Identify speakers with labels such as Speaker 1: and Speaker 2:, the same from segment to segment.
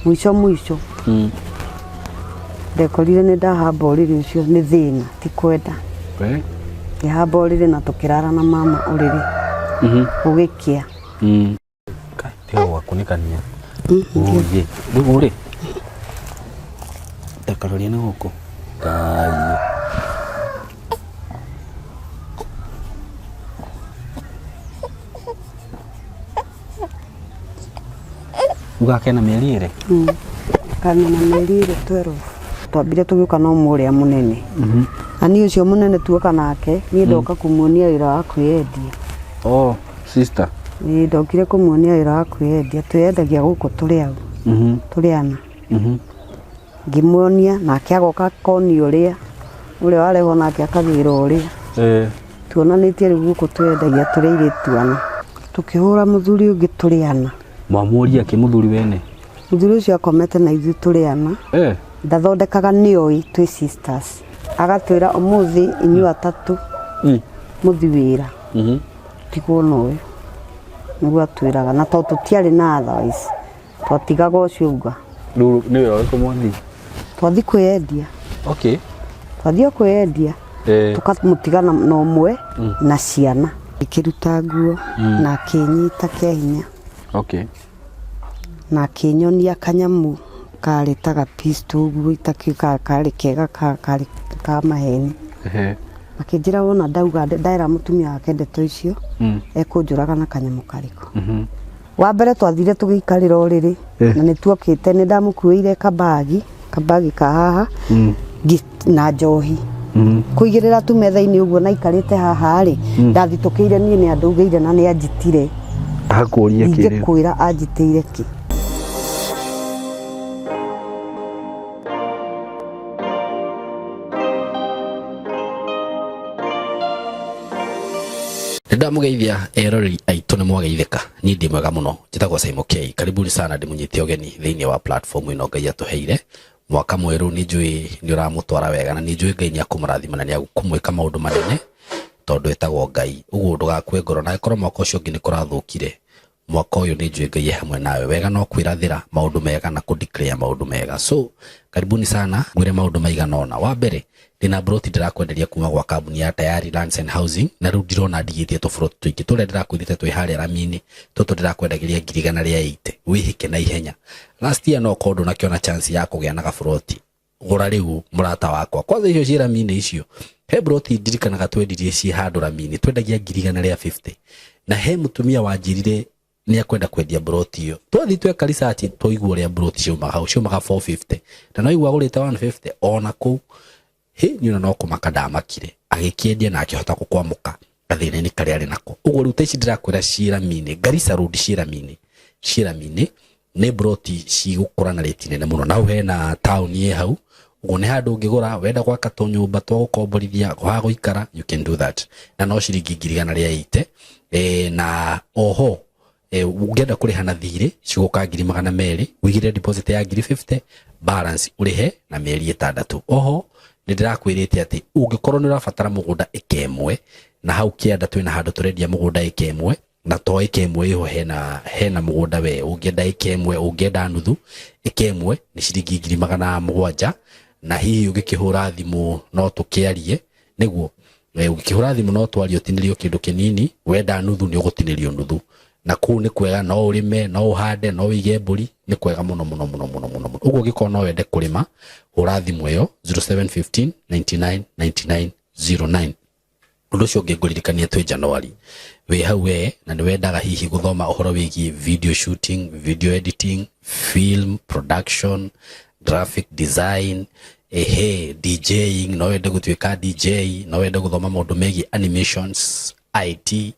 Speaker 1: Mũico mũico ndekorire nĩ ndahamba ũrĩrĩ ũcio nĩ thĩna ti kwenda.
Speaker 2: We.
Speaker 1: Ngĩhamba ũrĩrĩ na tũkĩrara na mama ũrĩrĩ gũgĩkĩa.
Speaker 2: Kai, tiga gwakunĩkania. Ũyĩ. Rĩu rĩ. Takaroria na gũkũ. Kai. Uga kena mĩeri ĩrĩ?
Speaker 1: Kana na mĩeri ĩrĩ 12. Twambire tũgĩũka na ũmwe ũrĩa mũnene. Na niĩ ũcio mũnene tuoka nake, niĩ ndoka kũmuonia wĩra wa kwĩyendia.
Speaker 2: Oh, sister.
Speaker 1: Ĩĩ ndokire kũmuonia wĩra wa kwĩyendia. Twĩyendagia gũkũ tũrĩ au, tũrĩ ana. Ngĩmuonia nake agoka akonia ũrĩa, ũrĩa warehwo nake akagĩra ũrĩa.
Speaker 2: Eh.
Speaker 1: Tuonanĩtie rĩu gũkũ twĩyendagia tũrĩ airĩtu ana. Tũkĩhũra mũthuri ũngĩ tũrĩ ana.
Speaker 2: Mwamũria kĩ mũthuri wene?
Speaker 1: Mũthuri ũcio akomete na ithuĩ tũrĩ ana.
Speaker 2: Eh.
Speaker 1: Ndathondekaga nĩoĩ twĩ sisters. Agatwĩra ũmũthĩ inyuĩ atatũ mũthi wĩra. Tigwo na ũyũ. Nĩguo atwĩraga na tondũ tũtiarĩ na otherwise twatigaga ũcio uga.
Speaker 2: Rĩu nĩ wĩra ũrĩkũ mwathi?
Speaker 1: Twathi kwĩyendia.
Speaker 2: Okay.
Speaker 1: Twathiĩ o kwĩyendia.
Speaker 2: Eh.
Speaker 1: Tũkamũtiga na ũmwe na ciana. Akĩruta nguo na akĩnyita kĩa hinya.
Speaker 2: Okay.
Speaker 1: Na akĩnyonia kanyamũ karĩ ta ga pistol ũguo itakĩũĩ kana karĩ kega kana karĩ ka maheni.
Speaker 2: Ehe.
Speaker 1: Akĩnjĩra wona ndauga ndera mũtumia wake ndeto icio ekũnjũraga na kanyamũ karĩkũ. Wa mbere twathire tũgĩikarĩra ũrĩrĩ na nĩ tuokĩte nĩ ndamũkuĩire kabagi kabagi ka haha na njohi kũigĩrĩra tu metha-inĩ ũguo na ikarĩte haha rĩ ndathitũkĩire niĩ nĩ andũgĩire na nĩ anjitire.
Speaker 2: Akũria kĩ rĩu?
Speaker 1: Ingĩkwĩra anjitĩire kĩ.
Speaker 2: Nĩndamũgeithia eroreri aitũ nĩ mwageithĩka niĩ ndĩ mwega mũno njĩtagwo Simon K karibuni sana ndĩmũnyite ũgeni thĩinĩ wa platform ĩno Ngai atũheire mwaka mwerũ nĩ njũĩ nĩ ũramũtwara wega na nĩ njũĩ Ngai nĩ akũmũrathima na nĩ akũmwĩka maũndũ manene tondũ etagwo Ngai ũguo ndũgakue ngoro na angĩkorwo mwaka ũcio ũngĩ nĩ kũrathũkire mwaka ũyũ nĩ njũĩ Ngai e hamwe nawe wega no kwĩrathĩra maũndũ mega na kũ declare maũndũ mega so karibuni sana ngwĩre maũndũ maigana ũna wa mbere ndĩna broti ndĩrakwenderia kuma gwa kambuni ya Tayari Lands and Housing na rĩu ndirona ndigĩtie tũburoti tũingĩ tũrĩa ndĩrakwĩrĩte twĩ harĩa rami-inĩ tũtũ ndĩrakwendagĩria 180,000 wĩhĩke na ihenya last year no korwo ndũnakĩona chance ya kũgĩa na gaburoti gũra rĩu mũrata wakwa kwanza icio ciĩ rami-inĩ icio he broti ndirikanaga twendirie ciĩ handũ rami-inĩ twendagia 150,000 na he mũtumia wanjĩrire nĩ akwenda kwendia broti ĩyo twathiĩ tweka research twaigua ũrĩa broti ciaumaga hau ciaumaga 450 na no igua agũrĩte 150 ona kũu hĩ niĩ ona no kũmaka ndamakire agĩkĩendia na akĩhota gũkwamũka gathĩna-inĩ karĩa arĩ nako ũguo rĩu ta ici ndĩrakwĩra ciĩ rami-inĩ Garissa Road ciĩ rami-inĩ ciĩ rami-inĩ nĩ broti cigũkũra na rĩti nene mũno na hau hena taũni ĩ hau ũguo nĩ handũ ũngĩgũra wenda gwaka tũnyũmba twa gũkomborithia ha gũikara you can do that na no ciringi 180,000 e, na oho e, ũngĩenda kũrĩha na thirĩ cigũka 200,000 ũigĩrĩre deposit ya 50,000 balance ũrĩhe na mĩeri 6 oho nĩ ndĩrakwĩrĩte atĩ ũngĩkorwo nĩ ũrabatara mũgũnda ĩka ĩmwe na hau kĩanda twĩna handũ tũrendia mũgũnda ĩka ĩmwe na to ĩka ĩmwe ĩho hena hena mũgũnda we ũngĩenda ĩka ĩmwe ũngĩenda nuthu ĩka ĩmwe nĩ ciringi 700,000 na hihi ũngĩkĩhũra thimũ no tũkĩarie nĩguo ũngĩkĩhũra thimũ no twarie ũtinĩrio kĩndũ kĩnini wenda nuthu nĩ ũgũtinĩrio nuthu na kũu nĩ kwega no ũrĩme no ũhande no ũige mbũri nĩ kwega mũno mũno mũno mũno mũno mũno ũguo ũngĩkorwo no wende kũrĩma hũra thimũ ĩyo 0715 99 99 09 ũndũ ũcio ũngĩ ngũririkania twĩ January wĩ hau we na nĩ wendaga hihi gũthoma ũhoro wĩgiĩ video shooting, video editing, film production, graphic design, ehe DJing, no wende gũtuĩka DJ, no wende gũthoma maũndũ megiĩ animations, IT,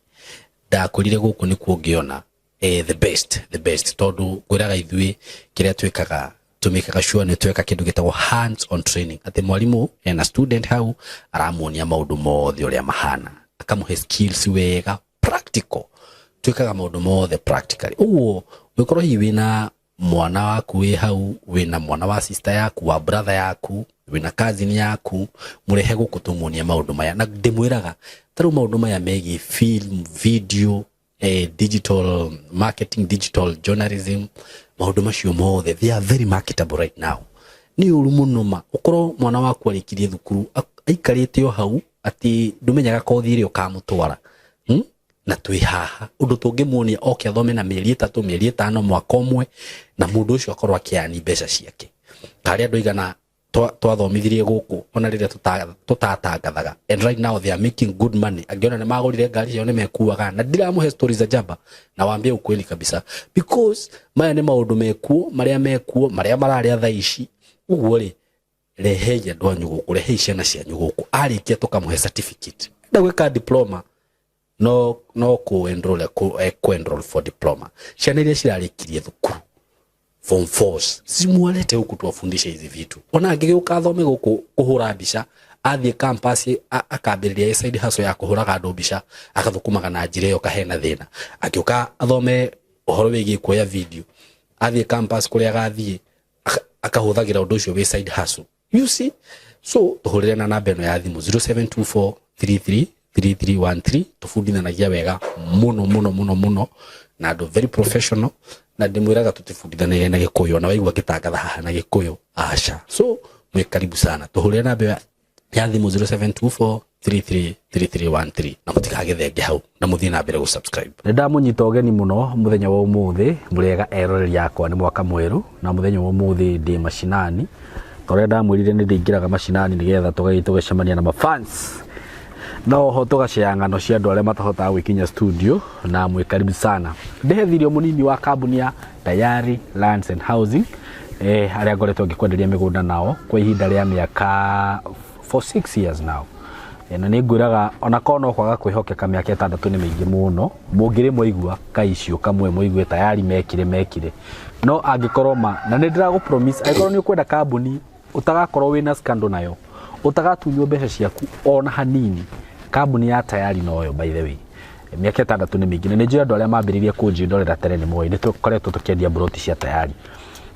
Speaker 2: ndakwĩrire gũkũ nĩkuo ũngĩona the best the best tondũ ngwĩraga ithuĩ kĩrĩa twĩkaga tũmĩkaga sure nĩ tweka kĩndũ gĩtagwo hands on training atĩ mwarimũ ena student hau aramuonia maũndũ mothe ũrĩa mahana akamũhe skills wega practical twĩkaga maũndũ mothe practically ũguo ũngĩkorwo hihi wĩna mwana waku wĩ hau wĩna mwana wa sister yaku wa brother yaku wĩna cousin yaku mũrehe gũkũ tũmuonie maũndũ maya na ndĩmwĩraga ta rĩu maũndũ maya megiĩ film video Digital marketing, digital journalism, maũndũ macio mothe they are very marketable right now. Nĩ ũru mũno ma ũkorwo mwana waku arĩkirie thukuru aikarĩte o hau atĩ ndũmenyaga kothi ĩrĩa ũkamũtwara, Na twĩ haha ũndũ tũngĩmuonia oke athome na mĩeri 3, mĩeri 5, mwaka ũmwe, na mũndũ ũcio akorwo akĩani mbeca ciake. Karĩ andũ aigana twathomithirie gũkũ ona rĩrĩa tũtatangathaga, and right now they are making good money. Angĩona nĩ magũrire ngari ciao, nĩ mekuaga, na ndiramũhe stories za jaba na wambie ukweli kabisa, because maya nĩ maũndũ mekuo, marĩa mekuo, marĩa mararĩa thaa ici. Ũguo rĩ, rehei andũ anyu gũkũ, rehei ciana cianyu gũkũ, arĩkia tũkamũhe certificate. Enda gwĩka diploma, no ku enroll, ku enroll for diploma. Ciana iria cirarĩkirie thukuru form fours, simwalete huku tuwafundishe hizi vitu. Ona angĩgĩũka athome gũkũ kũhũra mbica, athiĩ campus akambĩrĩria side hustle ya kũhũraga andũ mbica, akathũkũmaga na njĩra ĩyo kahena thĩna. Angĩũka athome ũhoro wĩgiĩ kuoya video, athiĩ campus kũrĩa agathiĩ akahũthagĩra ũndũ ũcio wĩ side hustle, you see. So tũhũrĩre na namba ĩno ya thimũ, 0724 33 3313. Tũbundithanagia wega mũno mũno mũno mũno na andũ very professional, na ndĩmwĩraga tũtibundithanagia na Gĩkũyũ, na waigua ngĩtangatha haha na Gĩkũyũ, aca. So mwĩ karibu sana, tũhũrĩre namba ya thimũ 0724 333313, na mũtikagĩthenge hau na mũthiĩ na mbere gũ-subscribe. Nĩ ndamũnyita ũgeni mũno mũthenya wa ũmũthĩ. Mũrĩega eroreri yakwa, nĩ mwaka mwerũ na mũthenya wa ũmũthĩ ndĩ macinani. Ta ũrĩa ndamwĩrire, nĩ ndĩingĩraga macinani nĩgetha tũgathiĩ tũgacemania na mafans, na oho tũgacea ng'ano cia andũ arĩa matahotaga gwĩkinya studio. Na mwĩ karibu sana. Ndĩhethirio mũnini wa kambuni ya Tayari Lands and Housing, arĩa ngoretwo ngĩkwenderia mĩgũnda nao kwa ihinda rĩa mĩaka, for 6 years now. Na nĩ ngwĩraga ona korwo no kwaga kwĩhokeka, mĩaka 6 nĩ mĩingĩ mũno. Mũngĩrĩ mwaigua kaicio kamwe, mũigue tayari mekire, no angĩkorwo ma na nĩ ndĩragũ promise, angĩkorwo nĩ ũkwenda kambuni ũtagakorwo wĩna scandal nayo, ũtagatunywo mbeca ciaku ona hanini, kambuni ya Tayari noyo. By the way, mĩaka 6 nĩ mĩingĩ, na nĩ njũĩ andũ arĩa mambĩrĩirie kũnjĩndorera tene nĩ moĩ nĩ tũkoretwo tũkĩendia mburoti cia Tayari.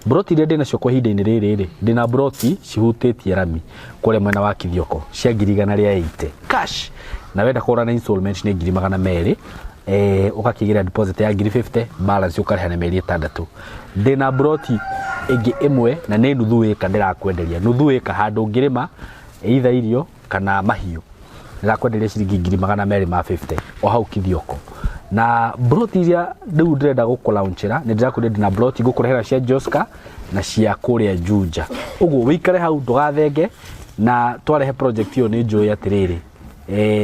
Speaker 2: Mburoti iria ndĩnacio kwa ihinda-inĩ rĩrĩ rĩ, ndĩna mburoti cihutĩtie rami kũrĩa mwena wa Kithioko cia 180,000 cash, na wenda kũgũra na installment nĩ 200,000, ũgakĩgĩra deposit ya 50,000, balance ũkarĩha na mĩeri 6. Ndĩna mburoti ĩngĩ ĩmwe na nĩ nuthu ĩka ndĩrakwenderia, nuthu ĩka handũ ũngĩrĩma either irio kana mahiũ, ndĩrakwenderia ciringi 250,000 o hau Kithioko. Na mburoti iria rĩu ndĩrenda gũkũlaunchĩra, nĩ ndĩrakwĩrire ndĩna mburoti ngũkũrehera cia Joska na cia kũrĩa Juja. Ũguo wĩikare hau ndũgathenge, na twarehe project ĩyo nĩ njũĩ atĩrĩrĩ,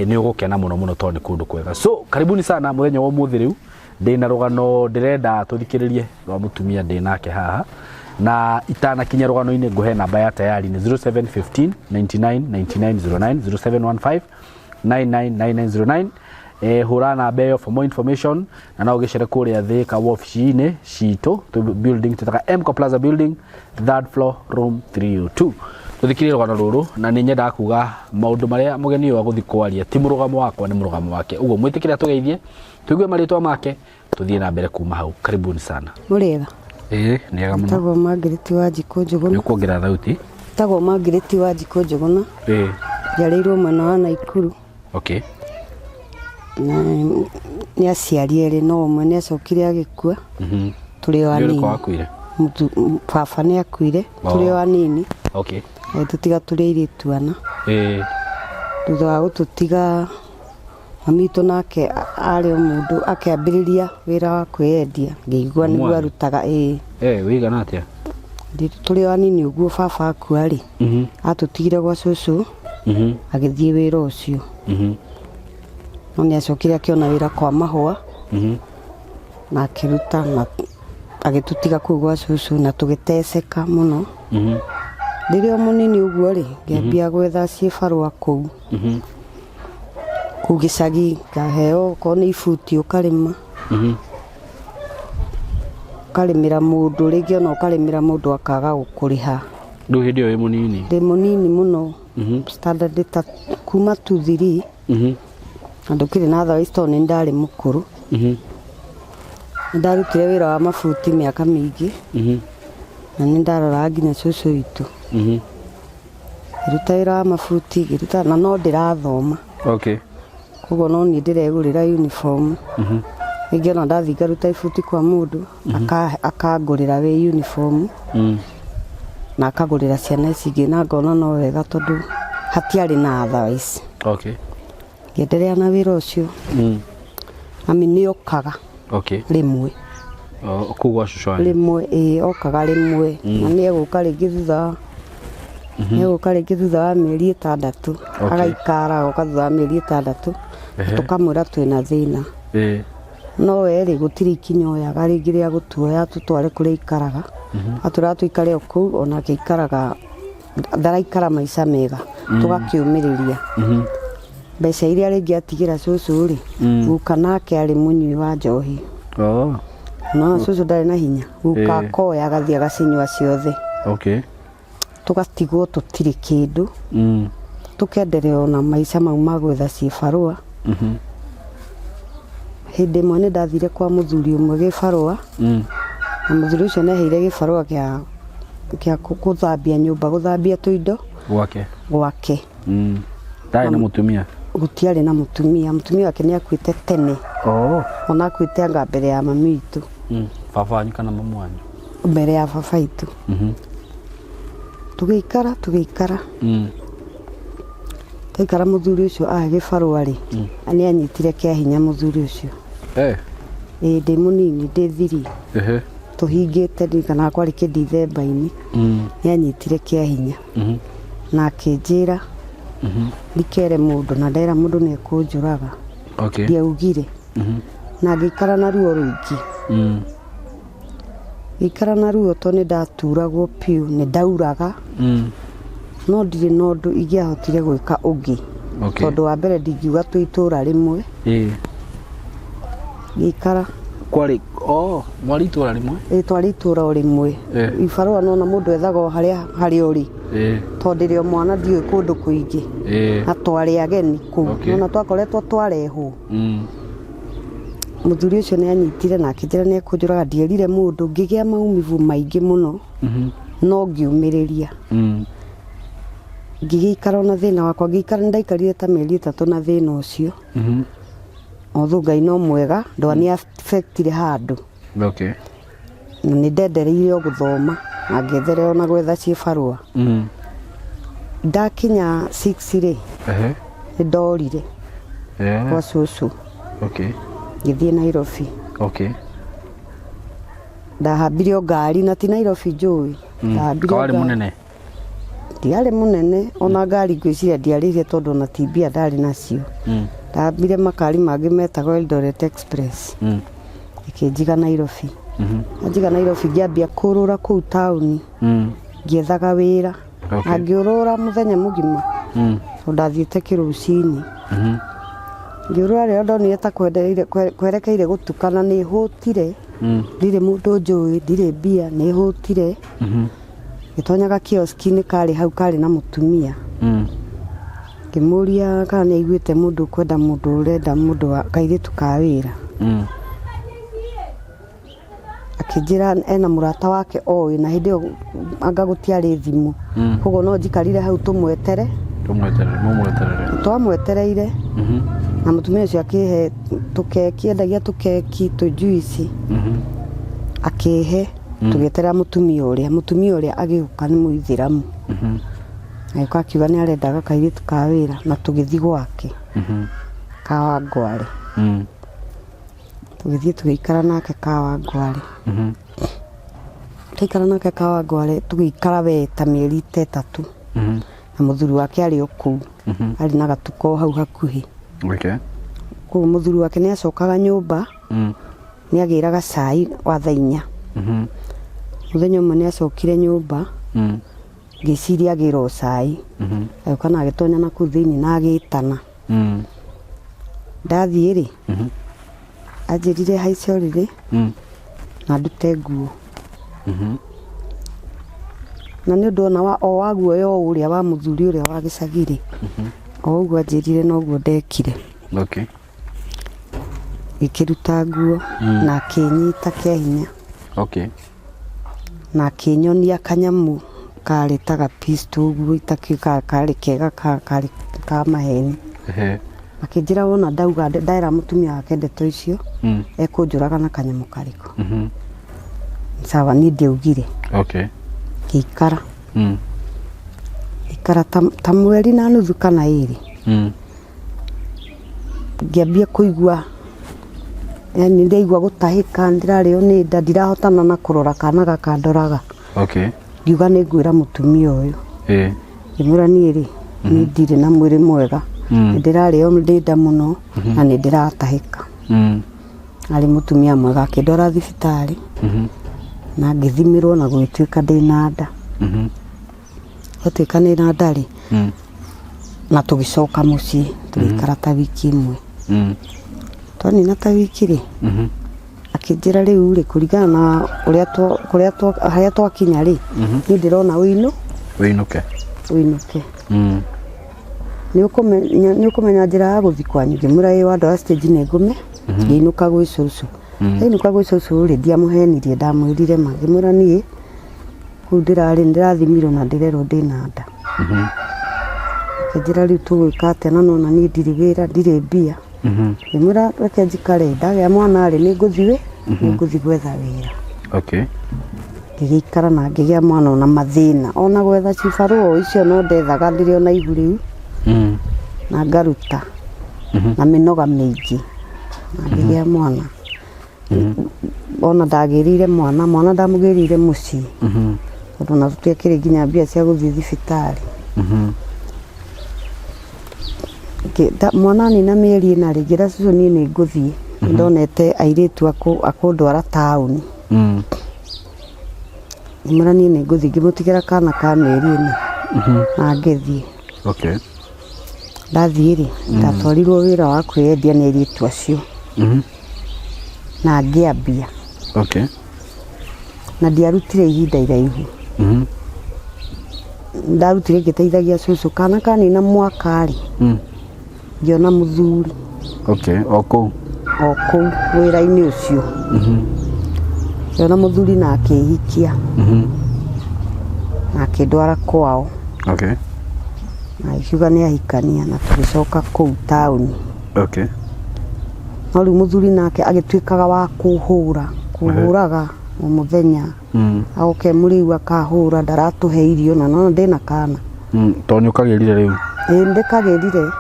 Speaker 2: nĩ ũgũkena mũno mũno tondũ nĩ kũndũ kwega. So karibuni sana. Mũthenya wa ũmũthĩ rĩu ndĩna rũgano ndĩrenda tũthikĩrĩrie rwa mũtumia ndĩ nake haha, na itanakinya rũgano-inĩ ngũhe namba ya Tayari, nĩ 0715 99 99 09, 0715 999909. Hũra namba ĩyo for more information, na no ũgĩcere kũrĩa Thĩka wabici-inĩ citũ, building twĩtaga Mco Plaza building, third floor, room 302. Tũthikĩrĩrie rũgano rũrũ, na nĩ nyendaga kuga maũndũ marĩa mũgeni ũyũ agũthiĩ kwaria ti mũrũgamo wakwa, nĩ mũrũgamo wake. Ũguo mwĩtĩkĩre atũgeithie, tũigue marĩtwa make, tũthiĩ na mbere kuma hau. Karibuni sana.
Speaker 1: Mũrĩega?
Speaker 2: Ĩĩ, nĩega mũno.
Speaker 1: Tagwo Margaret wa Njikũ Njũgũna.
Speaker 2: Nĩ ũkuongerera thauti.
Speaker 1: Tagwo Margaret wa Njikũ Njũgũna. Njiarĩirwo mwena wa Naikuru. Na nĩ aciari erĩ, no ũmwe nĩ acokire agĩkua tũrĩ o
Speaker 2: Nĩ ũrĩkũ
Speaker 1: anini.
Speaker 2: wakuire?
Speaker 1: Baba nĩ akuire tũrĩ o anini. Agĩtũtiga tũrĩ airĩtu ana. Thutha wa gũtũtiga, mami witũ nake arĩ o mũndũ akĩambĩrĩria wĩra wa kwĩyendia, ngĩigua nĩguo
Speaker 2: Mwana?
Speaker 1: arutaga, ĩĩ.
Speaker 2: Wĩigana atĩa?
Speaker 1: Tũrĩ o anini ũguo baba akua rĩ, atũtigire gwa cũcũ, agĩthiĩ wĩra ũcio. No nĩ acokire akĩona wĩra kwa mahũa na akĩruta na agĩtũtiga kũu gwa cũcũ na tũgĩteceka mũno. Rĩrĩa o mũnini ũguo rĩ, ngĩambia gwetha ciĩbarũa kũu kũu gĩcagi, ngaheo okorwo nĩ ibuti, ũkarĩma, ũkarĩmĩra mũndũ, rĩngĩ ona ũkarĩmĩra mũndũ akaga gũkũrĩha.
Speaker 2: Rĩu hĩndĩ ĩyo wĩ mũnini?
Speaker 1: Ndĩ mũnini mũno, standard ta kuma 2 3, na ndũkĩrĩ na otherwise tondũ nĩ ndarĩ mũkũrũ. Nĩ ndarutire wĩra wa mabuti mĩaka mĩingĩ, na nĩ ndaroraga nginya cũcũ witũ. Ngĩruta wĩra wa mabuti, ngĩruta na no ndĩrathoma. Koguo no niĩ ndĩregũrĩra uniform. Rĩngĩ ona ndathiĩ ngaruta ibuti kwa mũndũ akangũrĩra wĩ uniform na akagũrĩra ciana ici ingĩ na ngona no wega tondũ hatiarĩ na otherwise. Ngĩenderea na wĩra ũcio. Mami nĩ okaga rĩmwe.
Speaker 2: Oh, kũu gwa cũcũ wanyu?
Speaker 1: Rĩmwe, ĩĩ, okaga rĩmwe na nĩ egũka rĩngĩ thutha wa nĩ egũka rĩngĩ thutha wa mĩeri 6. Agaikara agoka thutha wa mĩeri 6. Tũkamwĩra twĩna thĩna. No we rĩ, gũtirĩ ikinya oyaga rĩngĩ rĩa gũtuoya tũtware kũrĩa aikaraga. Atwĩraga tũikare o kũu, onake aikaraga, ndaraikara maica mega. Tũgakĩũmĩrĩria. Mbeca iria rĩngĩ atigĩra cũcũ rĩ, guka nake arĩ mũnyui wa njohi. No cũcũ ndarĩ na hinya. Guka akoya agathiĩ agacinyua ciothe. Tũgatigwo tũtirĩ kĩndũ. Tũkenderea ona maica mau ma gwetha cibarũa. Hĩndĩ ĩmwe nĩ ndathire kwa mũthuri ũmwe gĩbarũa. Na mũthuri ũcio nĩ aheire gĩbarũa gĩa gũthambia nyũmba, gũthambia tũindo.
Speaker 2: Gwake?
Speaker 1: Gwake.
Speaker 2: Ndarĩ na mũtumia?
Speaker 1: Gũtiarĩ na mũtumia. Mũtumia wake nĩ akuĩte tene. Ona akuĩte anga mbere ya mami witũ.
Speaker 2: Baba wanyu kana mamu wanyu?
Speaker 1: Mbere ya baba witũ. Tũgĩikara, tũgĩikara. Twaikara mũthuri ũcio ahe gĩbarũa rĩ, nĩ anyitire kĩa hinya mũthuri ũcio. Ĩĩ, ndĩ mũnini, ndĩ thiri. Tũhingĩte ndirikanaga kwarĩ kĩndithemba-inĩ. Nĩ anyitire kĩa hinya. Na akĩnjĩra ndikere mũndũ, na ndera mũndũ nĩ ekũnjũraga. Ndiaugire. Na ngĩikara na ruo rũingĩ. Ngĩikara na ruo tondũ nĩ ndaturagwo biũ, nĩ ndauraga. No ndirĩ na ũndũ ingĩahotire gwĩka ũngĩ. Tondũ wa mbere ndingiuga twĩ itũra rĩmwe. Ngĩikara.
Speaker 2: Kwarĩ, oh, mwarĩ itũra rĩmwe?
Speaker 1: Ĩĩ, twarĩ itũra o rĩmwe. Ibarũa nona mũndũ ethaga o harĩa harĩa ũrĩ. Tondũ ndĩrĩ o mwana ndiũĩ kũndũ kũingĩ. Na twarĩ ageni kũu. Nona twakoretwo twarehwo. Mũthuri ũcio nĩ anyitire na akĩnjĩra nĩ ekũnjũraga, ndierire mũndũ, ngĩgĩa maumivu maingĩ mũno. No ngĩũmĩrĩria. Ngĩgĩikara ona thĩna wakwa, ngĩikara, nĩndaikarire ta mĩeri 3 na thĩna ũcio. Although Ngai no mwega, ndwani affectire handũ. Na nĩ ndendereire o gũthoma na ngĩenderea ona gwetha cibarũa. Ndakinya 6 rĩ, nĩ ndorire kwa cũcũ. Ngĩthiĩ Nairobi. Ndahambire o ngari na ti Nairobi njũĩ. Ndahambire o
Speaker 2: Kawarĩ
Speaker 1: ngari.
Speaker 2: mũnene?
Speaker 1: Ndiarĩ mũnene, ona ngari ngwĩciria ndiarĩire tondũ ona ti mbia ndarĩ nacio. Ndahambire makari mangĩ metagwo Eldoret Express. Ĩkĩnjiga Nairobi. Anjiga Nairobi ngĩambia kũrũra kũu taũni. Ngĩethaga wĩra. Na ngĩũrũra mũthenya mũgima. Tondũ ndathiĩte kĩrũcinĩ. Ngĩũrũra rĩrĩa ndonire ta kwerekeire gũtuka na nĩ hũtire. Ndirĩ mũndũ njũĩ, ndirĩ mbia, nĩ hũtire. Ngĩtonya gakioski-inĩ karĩ hau karĩ na mũtumia. Ngĩmũria kana nĩ aiguĩte mũndũ ũkwenda mũndũ ũrenda mũndũ wa kairĩtu ka wĩra. Akĩnjĩra ena mũrata wake oĩ na hĩndĩ ĩyo anga gũtiarĩ thimũ. Koguo no njikarire hau tũmwetere.
Speaker 2: Tũmweterere, mũmweterere.
Speaker 1: Twamwetereire. Na mũtumia ũcio akĩhe tũkeki, endagia tũkeki, tũjuici. Akĩhe, tũgĩeterera mũtumia ũrĩa. Mũtumia ũrĩa agĩũka nĩ mũithĩramu. Agĩũka akiuga nĩ arendaga kairĩtu ka wĩra na tũgĩthiĩ gwake. Kawangware. Tũgĩthiĩ tũgĩikara nake Kawangware. Twaikara nake Kawangware tũgĩikara we ta mĩeri ta 3. Na mũthuri wake arĩ o kũu. Arĩ na gatuka o hau hakuhĩ. Koguo mũthuri wake nĩ acokaga nyũmba. Nĩ agĩraga cai wa thaa 4. Mũthenya ũmwe nĩ acokire nyũmba. Ngĩciria agĩra o cai. Agĩũka na agĩtonya na kũu thĩinĩ na agĩtana. Ndathiĩ rĩ, anjĩrire haice ũrĩrĩ na ndute nguo. Na nĩ ũndũ ona wa o wa guoya o ũrĩa wa mũthuri ũrĩa wa gĩcagi rĩ, o ũguo anjĩrire noguo ndekire. Ngĩkĩruta nguo na akĩnyita kĩa hinya. Na akĩnyonia kanyamũ karĩ ta ga pistol ũguo itakĩũĩ kana karĩ kega kana karĩ ka maheni. Akĩnjĩra wona ndauga ndaĩra mũtumia wake ndeto icio ekũnjũraga na kanyamũ karĩkũ. Sawa, niĩ ndiaugire. Ngĩikara. Ngĩikara ta mweri na nuthu kana ĩrĩ. Ngĩambia kũigua, yani ndĩraigua gũtahĩka, ndĩrarĩo nĩ nda, ndirahotana na kũrora kana gaka ndoraga. Ngiuga nĩ ngwĩra mũtumia ũyũ. Ngĩmwĩra niĩ rĩ, niĩ ndirĩ na mwĩrĩ mwega, nĩ ndĩrarĩo nĩ nda mũno na nĩ ndĩratahĩka. Arĩ mũtumia mwega akĩndwara thibitarĩ na ngĩthimĩrwo na gũgĩtuĩka ndĩna nda. Gwatuĩka ndĩna nda rĩ, na tũgĩcoka mũciĩ tũgĩikara ta wiki ĩmwe. Twanina ta wiki rĩ, akĩnjĩra rĩu rĩ, kũringana na ũrĩa kũrĩa harĩa twakinya rĩ, niĩ ndĩrona ũinũ
Speaker 2: Wĩinũke.
Speaker 1: Ũinũke. Nĩ ũkũmenya njĩra ya gũthiĩ kwanyu? Ngĩmwĩra ĩĩ, wandwara stage nĩ ngũme. Ngĩinũka gwĩ cũcũ. Ndainũka gwĩ cũcũ rĩ, ndiamũhenirie, ndamwĩrire ma. Ngĩmwĩra niĩ kũu ndĩrarĩ nĩ ndĩrathimirwo na ndĩrerwo ndĩna nda. Akĩnjĩra rĩu tũgwĩka atĩa na nona niĩ ndirĩ wĩra, ndirĩ mbia. Ngĩmwĩra reke njikare, ndagĩa mwana rĩ, nĩ ngũthiĩ nĩ ngũthiĩ gwetha wĩra. Ngĩgĩikara na ngĩgĩa mwana ona mathĩna, ona gwetha cibarũa o icio no ndethaga ndĩrĩ ona ihu rĩu na ngaruta na mĩnoga mĩingĩ na ngĩgĩa mwana. Ona ndagĩrĩire mwana, mwana ndamũgĩrĩire mũciĩ tondũ ona tũtiakĩrĩ nginya mbia cia gũthiĩ thibitarĩ. Mwana anina mĩeri ĩna rĩ, ngĩra cũcũ niĩ nĩ ngũthiĩ, nĩ ndonete airĩtu akũndwara taũni. Ngĩmwĩra niĩ nĩ ngũthiĩ, ngĩmũtigĩra kana ka mĩeri ĩna na ngĩthiĩ. Ndathiĩ rĩ, ndatwarirwo wĩra wa kwĩyendia nĩ airĩtu acio na ngĩambia. Na ndiarutire ihinda iraihu. Ndarutire ngĩteithagia cũcũ, kana kanina mwaka rĩ, ngĩona mũthuri.
Speaker 2: O kũu?
Speaker 1: O kũu wĩra-inĩ ũcio. Ngĩona mũthuri na akĩhikia na akĩndwara kwao. Na akiuga nĩ ahikania na tũgĩcoka kũu taũni. No rĩu mũthuri nake agĩtuĩkaga wa kũhũra, kũhũraga o mũthenya. Agoka e mũrĩu akahũra, ndaratũhe irio na nona ndĩna kana.
Speaker 2: Tondũ nĩ ũkagĩrire rĩu?
Speaker 1: Ĩĩ nĩ ndĩkagĩrire.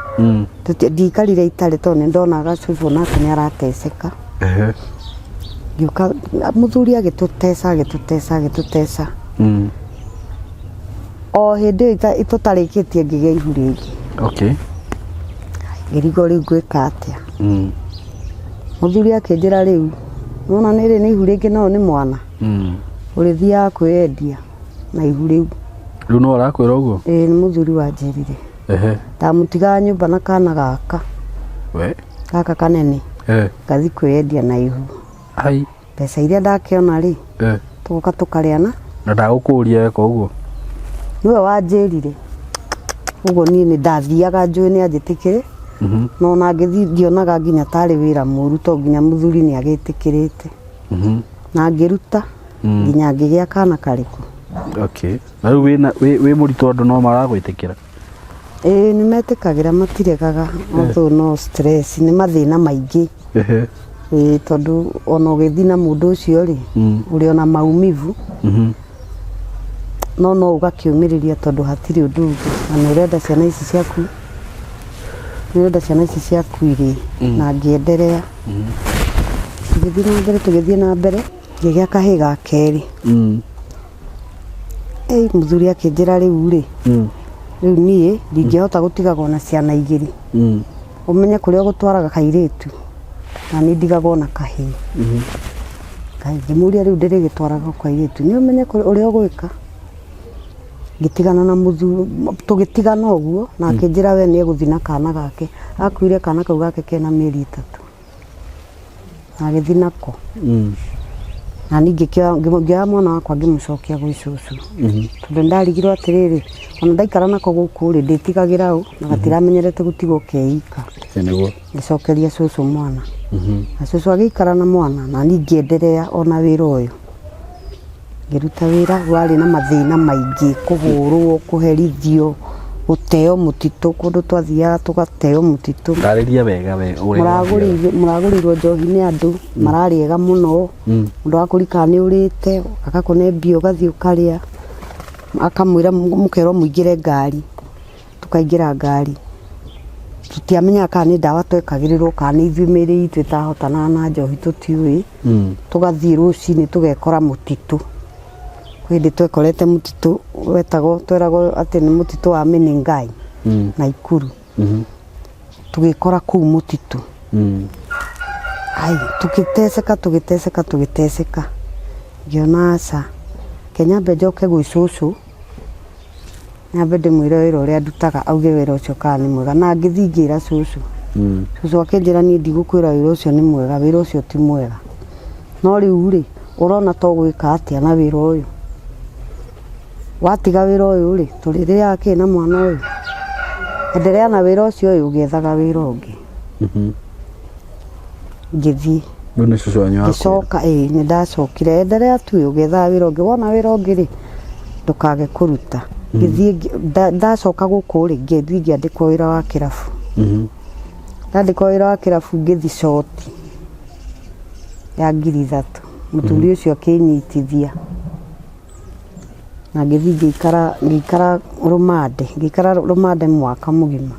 Speaker 1: Ndiikarire itarĩ tondũ nĩ ndonaga cũcũ onake nĩ arateceka. Ngĩũka mũthuri agĩtũteca agĩtũteca agĩtũteca. O hĩndĩ ĩyo tũtarĩkĩtie ngĩgĩa ihu rĩngĩ. Ngĩrigwo rĩu ngwĩka atĩa. Mũthuri akĩnjĩra rĩu nĩwona rĩrĩ nĩ ihu rĩngĩ no nĩ mwana. Ũrĩthiaga kwĩyendia na ihu rĩu.
Speaker 2: Rĩu no arakwĩra ũguo?
Speaker 1: Ĩĩ nĩ mũthuri wanjĩrire. Ndamũtigaga nyũmba na kana gaka.
Speaker 2: We.
Speaker 1: Gaka kanene. Ngathiĩ kwĩyendia na ihu.
Speaker 2: Ai.
Speaker 1: Mbeca iria ndakĩona rĩ, tũgoka tũkarĩana.
Speaker 2: Na ndagũkũria eka ũguo?
Speaker 1: Nĩwe wanjĩrire. Ũguo niĩ nĩ ndathiaga njũĩ nĩ anjĩtĩkĩre. No ona ngĩthiĩ ndionaga nginya tarĩ wĩra mũru tondũ nginya mũthuri nĩ agĩtĩkĩrĩte. Na ngĩruta nginya ngĩgĩa kana karĩkũ.
Speaker 2: Na rĩu wĩna wĩ mũritũ andũ no maragwĩtĩkĩra?
Speaker 1: Ĩĩ nĩ metĩkagĩra, matiregaga, although no stress, nĩ mathĩna maingĩ. Ĩĩ tondũ ona ũgĩthiĩ na mũndũ ũcio rĩ, ũrĩ ona maumivu. No no ũgakĩũmĩrĩria tondũ hatirĩ ũndũ ũngĩ na nĩ ũrenda ciana ici ciaku, nĩ ũrenda ciana ici ciaku irĩe na ngĩenderea. Tũgĩthiĩ na mbere, tũgĩthiĩ na mbere, ngĩgĩa kahĩĩ ga kerĩ. Ĩĩ mũthuri akĩnjĩra rĩu rĩ, rĩu niĩ ndingĩhota gũtigagwo na ciana igĩrĩ. Ũmenye kũrĩa ũgũtwaraga kairĩtu na niĩ ndigagwo na kahĩĩ. Ngai ngĩmũria rĩu ndĩrĩgĩtwaraga kairĩtu, nĩ ũmenye ũrĩa ũgwĩka. Ngĩtigana na mũthuri, tũgĩtigana ũguo na akĩnjĩra we nĩ egũthiĩ na kana gake. Akuire kana kau gake kena mĩeri 3 na agĩthiĩ nako. Na niĩ ngĩoya mwana wakwa ngĩmũcokia gwĩ cũcũ. Tondũ nĩ ndarigirwo atĩrĩrĩ, ona ndaikara nako gũkũ rĩ, ndĩtigagĩra ũ na gatiramenyerete gũtigwo ke ika.
Speaker 2: Nĩguo.
Speaker 1: Ngĩcokeria cũcũ mwana. Na cũcũ agĩikara na mwana na niĩ ngĩenderea ona wĩra ũyũ. Ngĩruta wĩra warĩ na mathĩna maingĩ, kũhũrwo, kũherithio, Gũteo mũtitũ, kũndũ twathiaga tũgateo mũtitũ.
Speaker 2: Tarĩria wega we ũrĩa gwathiaga.
Speaker 1: Mũragũrĩirwo njohi nĩ andũ mararĩega mũno, mũndũ agakũria kana nĩ ũrĩte, agakũne mbia ũgathiĩ ũkarĩa, akamwĩra mũkerwo mũingĩre ngari, tũkaingĩra ngari. Tũtiamenyaga kana nĩ ndawa twekagĩrĩrwo kana nĩ ithuĩ mĩĩrĩ itũ ĩtahotanaga na njohi tũtiũĩ, tũgathiĩ rũcinĩ tũgekora mũtitũ. Kwĩ hĩndĩ twekorete mũtitũ wetagwo tweragwo atĩ nĩ mũtitũ wa Menengai Naikuru. Tũgĩkora kũu mũtitũ. Ai, tũgĩteceka tũgĩteceka tũgĩteceka. Ngĩona aca, reke nyambe njoke gwĩ cũcũ, nyambe ndĩmwĩre wĩra ũrĩa ndutaga auge wĩra ũcio kana nĩ mwega. Na ngĩthiĩ ngĩra cũcũ. Cũcũ akĩnjĩra niĩ ndigũkwĩra wĩra ũcio nĩ mwega, wĩra ũcio ti mwega. No rĩu rĩ, ũrona ta ũgwĩka atĩa na wĩra ũyũ? Watiga wĩra ũyũ rĩ, tũrĩrĩaga kĩ na mwana ũyũ? Endelea na wĩra ũcio ũyũ ũgĩethaga wĩra ũngĩ. Ngĩthiĩ.
Speaker 2: Rĩu nĩ cũcũ wanyu wakwĩra.
Speaker 1: Ngĩcoka ĩĩ nĩ ndacokire, endelea tu ũgĩethaga wĩra ũngĩ, wona wĩra ũngĩ rĩ, ndũkage kũruta. Ngĩthiĩ ndacoka gũkũ rĩ, ngĩthiĩ ngĩandĩkwo wĩra wa kĩrabu. Ndandĩkwo wĩra wa kĩrabu ngĩthiĩ coti. Ya 3000 mũthuri ũcio akĩnyitithia na ngĩthiĩ ngĩikara ngĩikara rũmande ngĩikara rũmande mwaka mũgima.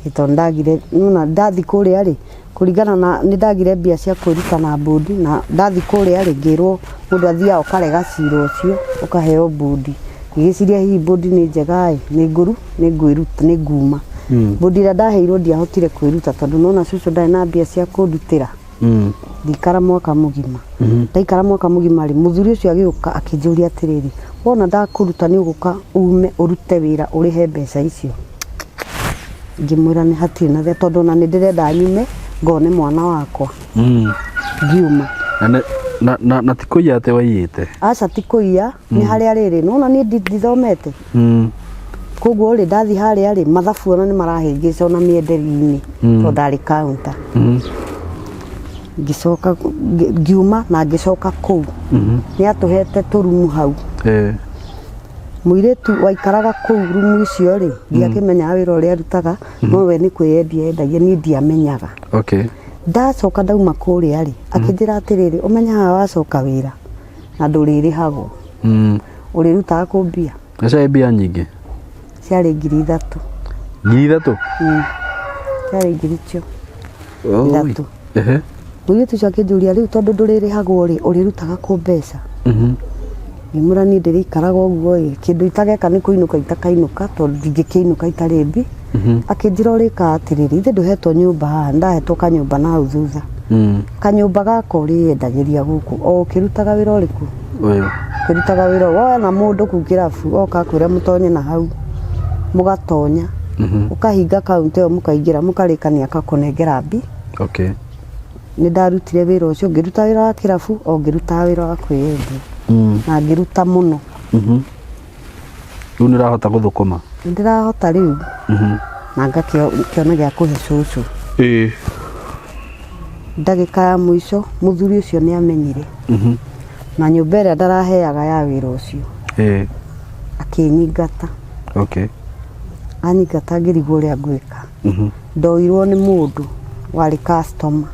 Speaker 1: Ĩ tondũ ndagire nĩwona ndathiĩ kũrĩa rĩ kũringana na nĩ ndagire mbia cia kwĩruta na mbũndi na ndathiĩ kũrĩa rĩ ngĩrwo mũndũ athiaga ũkarega cira ũcio ũkaheo mbũndi. Ngĩgĩciria hihi mbũndi nĩ njega ĩ nĩ ngũru nĩ ngwĩruta nĩ nguma. Mbũndi ĩrĩa ndaheirwo ndiahotire kwĩruta tondũ nĩwona cũcũ ndarĩ na mbia cia kũndutĩra. Ngĩikara mwaka mũgima. Ndaikara mwaka mũgima rĩ, mũthuri ũcio agĩũka akĩnjũria atĩrĩrĩ, wona ndakũruta nĩ ũgũka ume ũrute wĩra ũrĩhe mbeca icio? Ngĩmwĩra nĩ hatirĩ na thĩna tondũ ona nĩ ndĩrenda nyume ngone mwana wakwa. Ngiuma.
Speaker 2: Na ti kũiya atĩ waiyĩte?
Speaker 1: Aca ti kũiya, nĩ harĩa rĩrĩ, nĩwona niĩ ndithomete. Koguo rĩ ndathiĩ harĩa rĩ mathabu ona nĩ marahĩngĩca ona mĩenderie-inĩ tondũ ndarĩ counter. Ngĩcoka ngiuma na ngĩcoka kũu. Nĩ atũhete tũrumu hau. Mũirĩtu waikaraga kũu rumu icio rĩ ndiakĩmenyaga wĩra ũrĩa arutaga no we nĩ kwĩyendia endagia niĩ ndiamenyaga. Ndacoka ndauma kũrĩa rĩ akĩnjĩra atĩrĩrĩ ũmenye haha wacoka wĩra na ndũrĩrĩhagwo. Ũrĩrutaga kũ mbia?
Speaker 2: Na ciarĩ mbia nyingĩ?
Speaker 1: Ciarĩ 3000.
Speaker 2: 3000?
Speaker 1: Ciarĩ ngiri icio ithatũ. Mũirĩtu ũcio akĩnjũria rĩu tondũ ndũrĩrĩhagwo rĩ ũrĩrutaga kũ mbeca? Ngĩmwĩra niĩ ndĩrĩikaraga ũguo ĩ kĩndũ itageka nĩ kũinũka itakainũka tondũ ndingĩkĩinũka itarĩ mbi. Akĩnjĩra ũrĩkaga atĩrĩrĩ ithe ndũhetwo nyũmba haha ndahetwo kanyũmba na hau thutha. Kanyũmba gaka ũrĩyendagĩria gũkũ o ũkĩrutaga wĩra ũrĩkũ?
Speaker 2: Ũyũ.
Speaker 1: Ũkĩrutaga wĩra woya na mũndũ kũu kĩrabu oka akwĩra mũtonye na hau mũgatonya ũkahinga kaunta ĩyo mũkaingĩra mũkarĩkania akakũnengera mbi. Nĩ ndarutire wĩra ũcio ngĩruta wĩra wa kĩrabu o ngĩrutaga wĩra wa kwĩyendia na ngĩruta mũno.
Speaker 2: Rĩu nĩ ũrahota gũthũkũma?
Speaker 1: Nĩ ndĩrahota rĩu na ngakĩona gĩa kũhe cũcũ. Ndagĩka ya mũico mũthuri ũcio nĩ amenyire na nyũmba ĩrĩa ndaraheaga ya wĩra ũcio akĩnyingata. Anyingata ngĩrigwo ũrĩa ngwĩka. Ndoirwo nĩ mũndũ warĩ customer.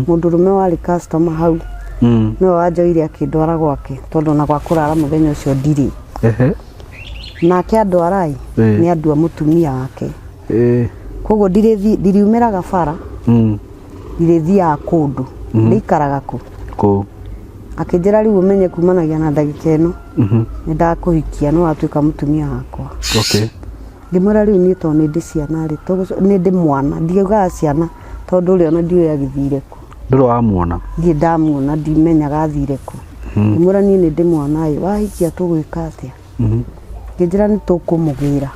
Speaker 1: Mũndũrũme warĩ customer hau. Nĩwe wanjoire akĩndwara gwake tondũ ona gwa kũrara mũthenya ũcio ndirĩ. Nake andwara ĩ, nĩ andua mũtumia wake. Koguo ndiriumĩraga bara, ndirĩthiaga kũndũ, ndĩikaraga kũ?
Speaker 2: Kũu.
Speaker 1: Akĩnjĩra rĩu ũmenye kumanagia na ndagĩka ĩno, nĩ ndakũhikia nĩ watuĩka mũtumia wakwa. Ngĩmwĩra rĩu niĩ tondũ nĩ ndĩ ciana rĩ, nĩ ndĩ mwana, ndiugaga ciana tondũ ũrĩa ona ndiũĩ agĩthire kũ.
Speaker 2: Ndũrĩ wamuona?
Speaker 1: Ndirĩ ndamuona, ndimenyaga athire kũ. Ngĩmwĩra niĩ nĩ ndĩ mwana ĩ, wahikia tũgwĩka atĩa? Ngĩnjĩra nĩ tũkũmũgĩra.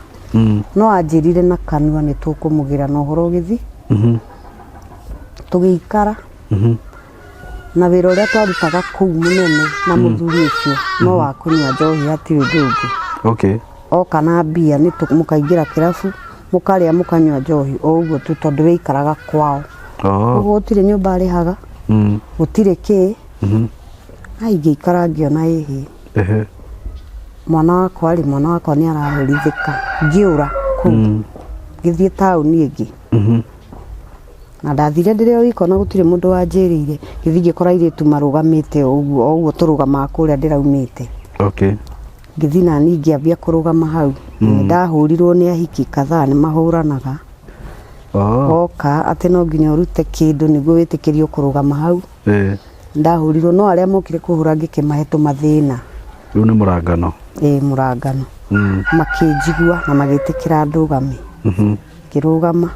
Speaker 1: No anjĩrire na kanua nĩ tũkũmũgĩra na ũhoro ũgĩthiĩ. Tũgĩikara. Na wĩra ũrĩa twarutaga kũu mũnene na mũthuri ũcio no wa kũnyua njohi hatirĩ ũndũ ũngĩ. Oka na mbia nĩ mũkaingĩra kĩrabu mũkarĩa mũkanyua njohi o ũguo tu tondũ we aikaraga kwao. Koguo gũtirĩ nyũmba arĩhaga, gũtirĩ kĩ. Ai ngĩikara ngĩona ĩhĩ. Mwana wakwa rĩ, mwana wakwa nĩ araherithĩka. Ngĩũra kũu ngĩthiĩ taũni ĩngĩ. Na ndathire ndĩrĩ o wika ona gũtirĩ mũndũ wanjĩrĩire. Ngĩthiĩ ngĩkora airĩtu marũgamĩte o ũguo, o ũguo tũrũgamaga kũrĩa ndĩraumĩte. Ngĩthiĩ naniĩ ngĩambia kũrũgama hau. Nĩ ndahũrirwo nĩ ahiki kadhaa nĩ mahũranaga. Oka atĩ no nginya ũrute kĩndũ nĩguo wĩtĩkĩrio kũrũgama hau. Ndahũrirwo no arĩa mokire kũhũra ngĩkĩmahe tũmathĩna.
Speaker 2: Rĩu nĩ mũrangano.
Speaker 1: Ĩĩ mũrangano. Makĩnjigua na magĩtĩkĩra ndũgame. Ngĩrũgama.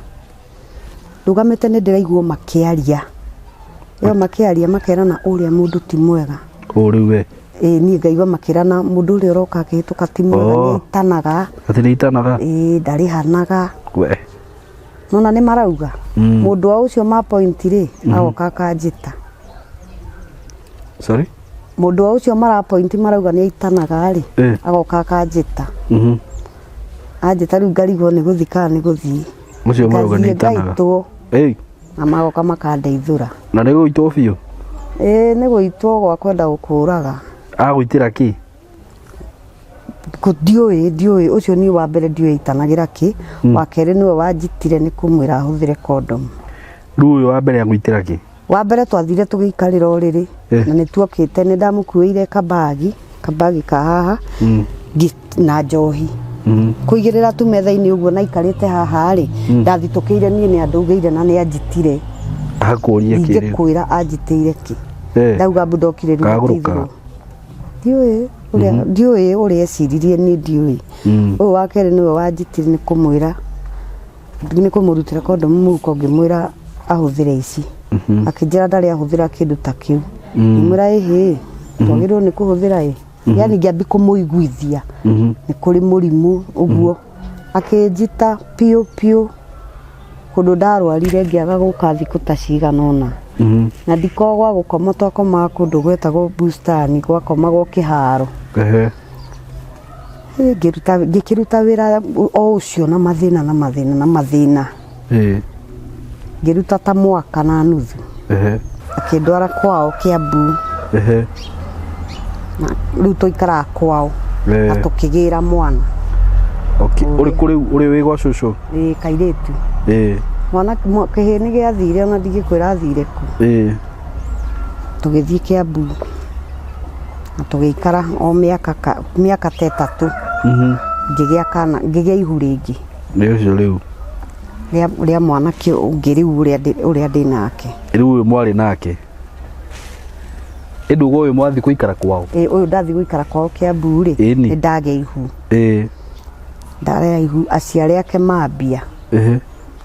Speaker 1: Ndũgamĩte nĩ ndĩraigua makĩaria. Ĩyo makĩaria makerana ũrĩa mũndũ ti mwega.
Speaker 2: Ũ rĩu we.
Speaker 1: Ĩĩ niĩ ngaigua makĩrana mũndũ ũrĩa ũroka akĩhĩtũka ti mwega nĩ aitanaga.
Speaker 2: Atĩ nĩ aitanaga?
Speaker 1: Ĩĩ ndarĩhanaga.
Speaker 2: We.
Speaker 1: Nona nĩ marauga. Mũndũ wa ũcio ma point rĩ, agoka akanjĩta.
Speaker 2: Sorry?
Speaker 1: Mũndũ wa ũcio mara point marauga nĩ aitanaga rĩ, agoka akanjĩta. Anjĩta rĩu ngarigwo nĩ gũthiĩ kana nĩ gũthiĩ.
Speaker 2: Ũcio marauga nĩ
Speaker 1: Ngathiĩ
Speaker 2: aitanaga.
Speaker 1: ngaitwo
Speaker 2: Ĩĩ.
Speaker 1: na magoka makandeithũra.
Speaker 2: Na nĩ gũitwo biũ?
Speaker 1: Ĩĩ nĩ gũitwo gwa kwenda gũkũraga.
Speaker 2: Agũitĩra kĩ?
Speaker 1: Ndiũĩ, ndiũĩ, ũcio niĩ wa mbere ndiũĩ aitanagĩra kĩ, wa kerĩ nĩwe wanjitire nĩ kũmwĩra ahũthĩre condom.
Speaker 2: Rĩu ũyũ wa mbere agũitĩra kĩ?
Speaker 1: Wa mbere twathire tũgĩikarĩra ũrĩrĩ na nĩ tuokĩte nĩ ndamũkuĩire kabagi, kabagi ka haha na njohi. Kũigĩrĩra tu metha-inĩ ũguo na aikarĩte haha rĩ, ndathitũkĩire niĩ nĩ andũgĩire na nĩ anjitire.
Speaker 2: Akũrie kĩ rĩu?
Speaker 1: Ndingĩkwĩra anjitĩire kĩ. Ndauga mbu ndokire rĩu
Speaker 2: Kagũrũkaga.
Speaker 1: Ndiũĩ ũrĩa ndiũĩ ũrĩa eciririe niĩ ndiũĩ. Ũyũ wa kerĩ nĩwe wanjitire nĩ kũmwĩra nĩ kũmũrutĩra kondomu mũhuko ngĩmwĩra ahũthĩre ici. Akĩnjĩra ndarĩ ahũthĩra kĩndũ ta kĩu. Ngĩmwĩra ĩhĩ twagĩrĩirwo nĩ kũhũthĩra ĩ. Yani ngĩambi kũmũiguithia nĩ kũrĩ mũrimũ ũguo. Akĩnjita piũ piũ kũndũ ndarwarire ngĩaga gũka thikũ ta cigana ũna. Na ndikoragwo gwa gũkoma twakomaga kũndũ gwetagwo bustani gwakomagwo kĩharo. Ngĩruta ngĩkĩruta wĩra o ũcio na mathĩna na mathĩna na mathĩna. Ngĩruta ta mwaka na nuthu. Akĩndwara kwao Kiambu. Na rĩu tũikaraga kwao na tũkĩgĩra mwana.
Speaker 2: Okay. Ũrĩ kũ rĩu ũrĩ wĩ gwa cũcũ?
Speaker 1: Ĩĩ kairĩtu. Mwana kĩhĩĩ nĩ gĩathire ona ndingĩkwĩra athire kũ. Tũgĩthiĩ Kiambu na tũgĩikara o mĩaka mĩaka ta ĩtatũ. Ngĩgĩa kana ngĩgĩa ihu rĩngĩ.
Speaker 2: Nĩ ũcio rĩu.
Speaker 1: Rĩa mwanake ũngĩ rĩu ũrĩa ndĩ nake.
Speaker 2: Rĩu ũyũ mwarĩ nake. Ĩndĩ uga ũyũ mwathiĩ gũikara kwao?
Speaker 1: Ĩĩ ũyũ ndathiĩ gũikara kwao Kiambu rĩ, nĩ ndagĩa ihu. Ndagĩa ihu aciari ake mambia.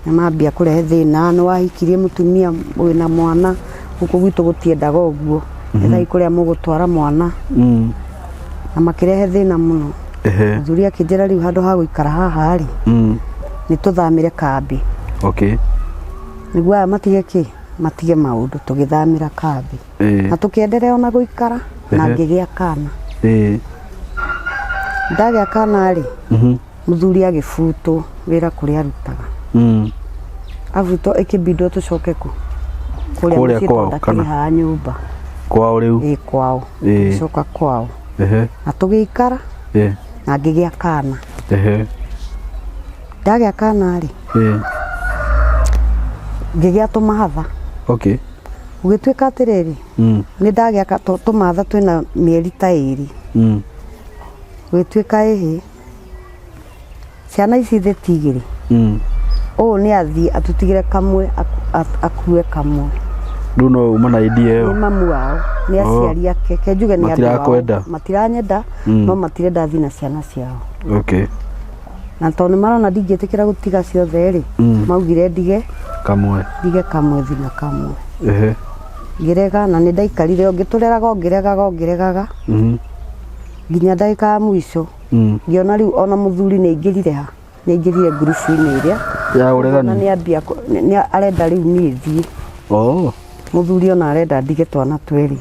Speaker 1: Nĩ mambia kũrehe thĩna, nĩ wahikirie mũtumia wĩna mwana, gũkũ gwitũ gũtiendaga ũguo, ethai kũrĩa mũgũtwara mwana. Na makĩrehe thĩna mũno. Mũthuri akĩnjĩra rĩu handũ ha gũikara haha rĩ, nĩ tũthamĩre kambĩ. Nĩguo aya matige kĩ? Matige maũndũ, tũgĩthamĩra kambĩ. Na tũkĩenderea ona gũikara na ngĩgĩa kana. Ndagĩa kana rĩ, Mũthuri agĩbutwo wĩra kũrĩa arutaga. Abutwo ĩkĩbindwo tũcoke kũ? Kũrĩa
Speaker 2: Kũrĩa
Speaker 1: mũciĩ
Speaker 2: kwao,
Speaker 1: tondũ
Speaker 2: kana?
Speaker 1: ndakĩrĩhaga nyũmba.
Speaker 2: Kwao rĩu?
Speaker 1: Ĩĩ kwao. Tũgĩcoka kwao. Na tũgĩikara na ngĩgĩa kana. Ndagĩa kana rĩ, ngĩgĩa tũmahatha. Gũgĩtuĩka atĩrĩrĩ, nĩ ndagĩa tũmahatha twĩna mĩeri ta ĩrĩ. Gũgĩtuĩka ĩhĩ, Ciana ici thĩ ti igĩrĩ. Ũyũ nĩ athiĩ atũtigĩre kamwe akue kamwe.
Speaker 2: Rĩu no uma na idea ĩyo.
Speaker 1: Nĩ mamu wao, nĩ aciari ake. Ke njuge nĩ andũ ao.
Speaker 2: Matirakwenda.
Speaker 1: Matiranyenda, no matirenda thiĩ na ciana ciao. Na tondũ nĩ marona ndingĩtĩkĩra gũtiga ciothe rĩ, maugire ndige
Speaker 2: Kamwe.
Speaker 1: Ndige kamwe thiĩ na kamwe. Ngĩrega na nĩ ndaikarire o ngĩtũreraga o ngĩregaga o ngĩregaga nginya ndagĩka ya mũico. Ngĩona rĩu ona mũthuri nĩ aingĩrire ha nĩ aingĩrire ngurubu-inĩ ĩrĩa
Speaker 2: Ya ũregani.
Speaker 1: Na nĩ ambia nĩ arenda rĩu niĩ thiĩ. Mũthuri ona arenda ndige twana twerĩ.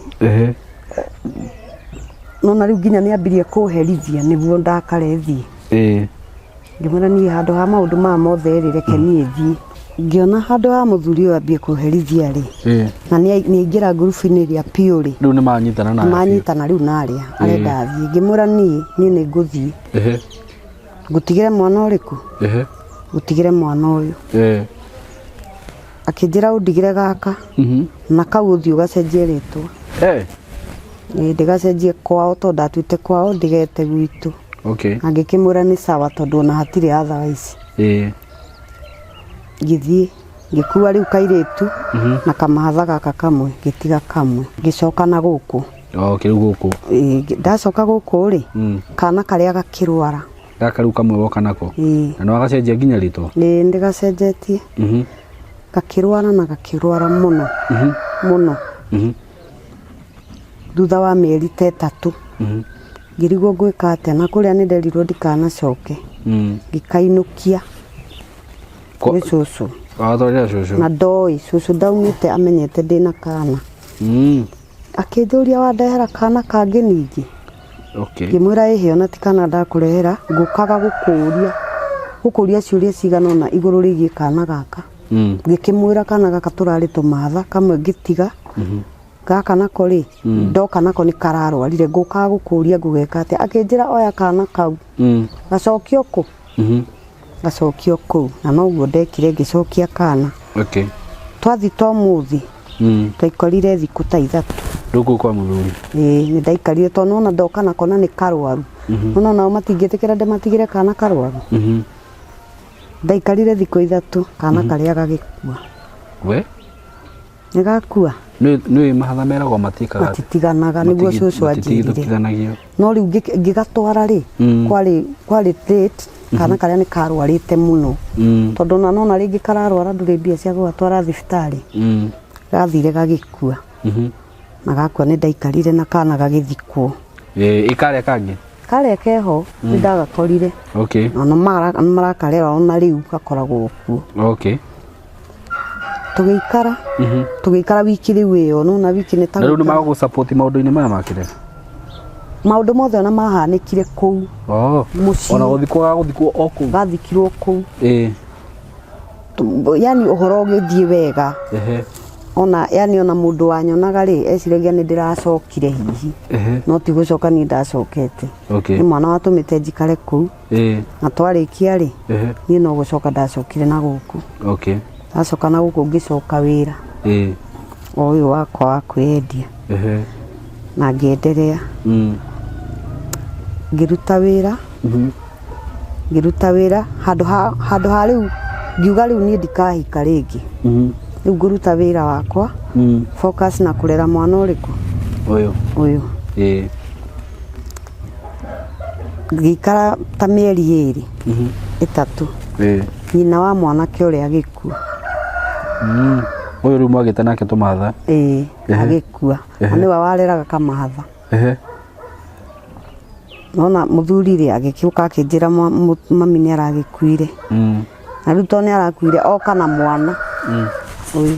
Speaker 1: Nona rĩu nginya nĩ ambirie kũherithia nĩguo ndakare thiĩ. Ngĩmwĩra niĩ handũ ha maũndũ maya mothe rĩ, reke niĩ thiĩ. Ngĩona handũ ha mũthuri ũyũ ambie kũherithia rĩ, na nĩ aingĩra ngurubu-inĩ ĩrĩa piũ rĩ,
Speaker 2: Rĩu nĩ manyitana na
Speaker 1: manyitana rĩu na arĩa arenda athiĩ. Ngĩmwĩra niĩ niĩ nĩ ngũthiĩ. Ngũtigĩre mwana ũrĩkũ? Ngũtigĩre mwana ũyũ. Akĩnjĩra ũndigĩre gaka na kau ũthiĩ ũgacenjie rĩtwa. Ĩĩ, ndĩgacenjie kwao tondũ ndatuĩte kwao ndigete gwitũ. Na ngĩkĩmwĩra nĩ sawa tondũ ona hatirĩ otherwise. Ngĩthiĩ ngĩkua rĩu kairĩtu na kamahatha gaka kamwe ngĩtiga kamwe ngĩcoka na gũkũ.
Speaker 2: Okay, rĩu gũkũ.
Speaker 1: Ĩĩ, ndacoka gũkũ rĩ, kana karĩa gakĩrwara.
Speaker 2: Gaka rĩu kamwe woka nako.
Speaker 1: Ĩĩ.
Speaker 2: Na nĩ wagacenjia nginya rĩtwa?
Speaker 1: Ĩĩ, ndĩgacenjetie. Gakĩrwara na gakĩrwara mũno mũno. Thutha wa mĩeri ta 3 ngĩrigwo ngwĩka atĩa, na kũrĩa nĩ nderirwo ndikanacoke. Ngĩkainũkia gwĩ cũcũ.
Speaker 2: Watwarĩra cũcũ?
Speaker 1: Na ndoĩ cũcũ ndaumĩte amenyete ndĩna kana. Akĩnjũria wandehera kana kangĩ ningĩ? Ngĩmwĩra ĩhĩ ona ti kana ndakũrehera, ngũkaga gũkũria ciũria cigana ũna igũrũ rĩgiĩ kana gaka. Ngĩkĩmwĩra kana gaka tũrarĩ tũmatha, kamwe ngĩtiga. Gaka nako rĩ, ndoka nako nĩ kararwarire, ngũkaga gũkũria ngũgeka atĩa. Akĩnjĩra oya kana kau. Gacokio kũ? Gacokio kũu. Na noguo ndekire ngĩcokia kana. Twathi ta ũmũthĩ, twaikarire thikũ ta 3.
Speaker 2: Rĩu kũu kwa mũthuri?
Speaker 1: Ĩĩ, nĩ ndaikarire tondũ nĩwona ndoka nako na nĩ karwaru. Nĩwona onao matingĩtĩkĩra ndĩmatigĩre kana karwaru. Ndaikarire thikũ 3, kana karĩa gagĩkua.
Speaker 2: We?
Speaker 1: Nĩ gakua?
Speaker 2: Nĩ mahatha meragwo matiĩkaga atĩa?
Speaker 1: Matitiganaga, nĩguo cũcũ anjĩrire.
Speaker 2: Matigithũkithanagia.
Speaker 1: No rĩu ngĩgatwara rĩ, kwarĩ late, kana karĩa nĩ karwarĩte mũno. Tondũ ona nona rĩngĩ kararwara ndũrĩ mbia cia gũgatwara thibitarĩ. Gathire gagĩkua. Na gakua nĩ ndaikarire na kana gagĩthikwo.
Speaker 2: Ĩ karĩa kangĩ?
Speaker 1: Karĩa keho nĩ ndagakorire. Ona marakarera ona rĩu gakoragwo kuo. Tũgĩikara, tũgĩikara wiki rĩu ĩyo, nona wiki nĩ ta
Speaker 2: Na rĩu nĩ
Speaker 1: gũikara.
Speaker 2: magũgũ support maũndũ-inĩ maya makĩre?
Speaker 1: Maũndũ mothe ona mahanĩkire kũu. Mũciĩ.
Speaker 2: Ona gũthikwo gagũthikwo o kũu?
Speaker 1: Gathikirwo kũu. Yani ũhoro ũgĩthiĩ wega. Ona, yani ona mũndũ wanyonaga rĩ, eciragia nĩ ndĩracokire hihi. No ti gũcoka niĩ ndacokete. Nĩ mwana watũmĩte njikare kũu. Na twarĩkia rĩ, niĩ no gũcoka ndacokire na gũkũ. Ndacoka na gũkũ ngĩcoka wĩra. O ũyũ wakwa wa kwĩyendia. Na ngĩenderea. Ngĩruta wĩra. Ngĩruta wĩra handũ ha rĩu ngiuga rĩu niĩ ndikahika rĩngĩ. Rĩu ngũruta wĩra wakwa. Focus na kũrera mwana ũrĩkũ?
Speaker 2: Ũyũ.
Speaker 1: Ũyũ. Ngĩikara ta mĩeri 2, 3. Nyina wa mwanake ũrĩa agĩkua.
Speaker 2: Ũyũ rĩu mwagĩte nake tũmatha?
Speaker 1: Ĩĩ, agĩkua. Na nĩwe wareraga kamahatha. Nona mũthuri rĩ agĩkĩũka akĩnjĩra mami nĩ aragĩkuire. Na rĩu tondũ nĩ arakuire oka na mwana. Ũyũ.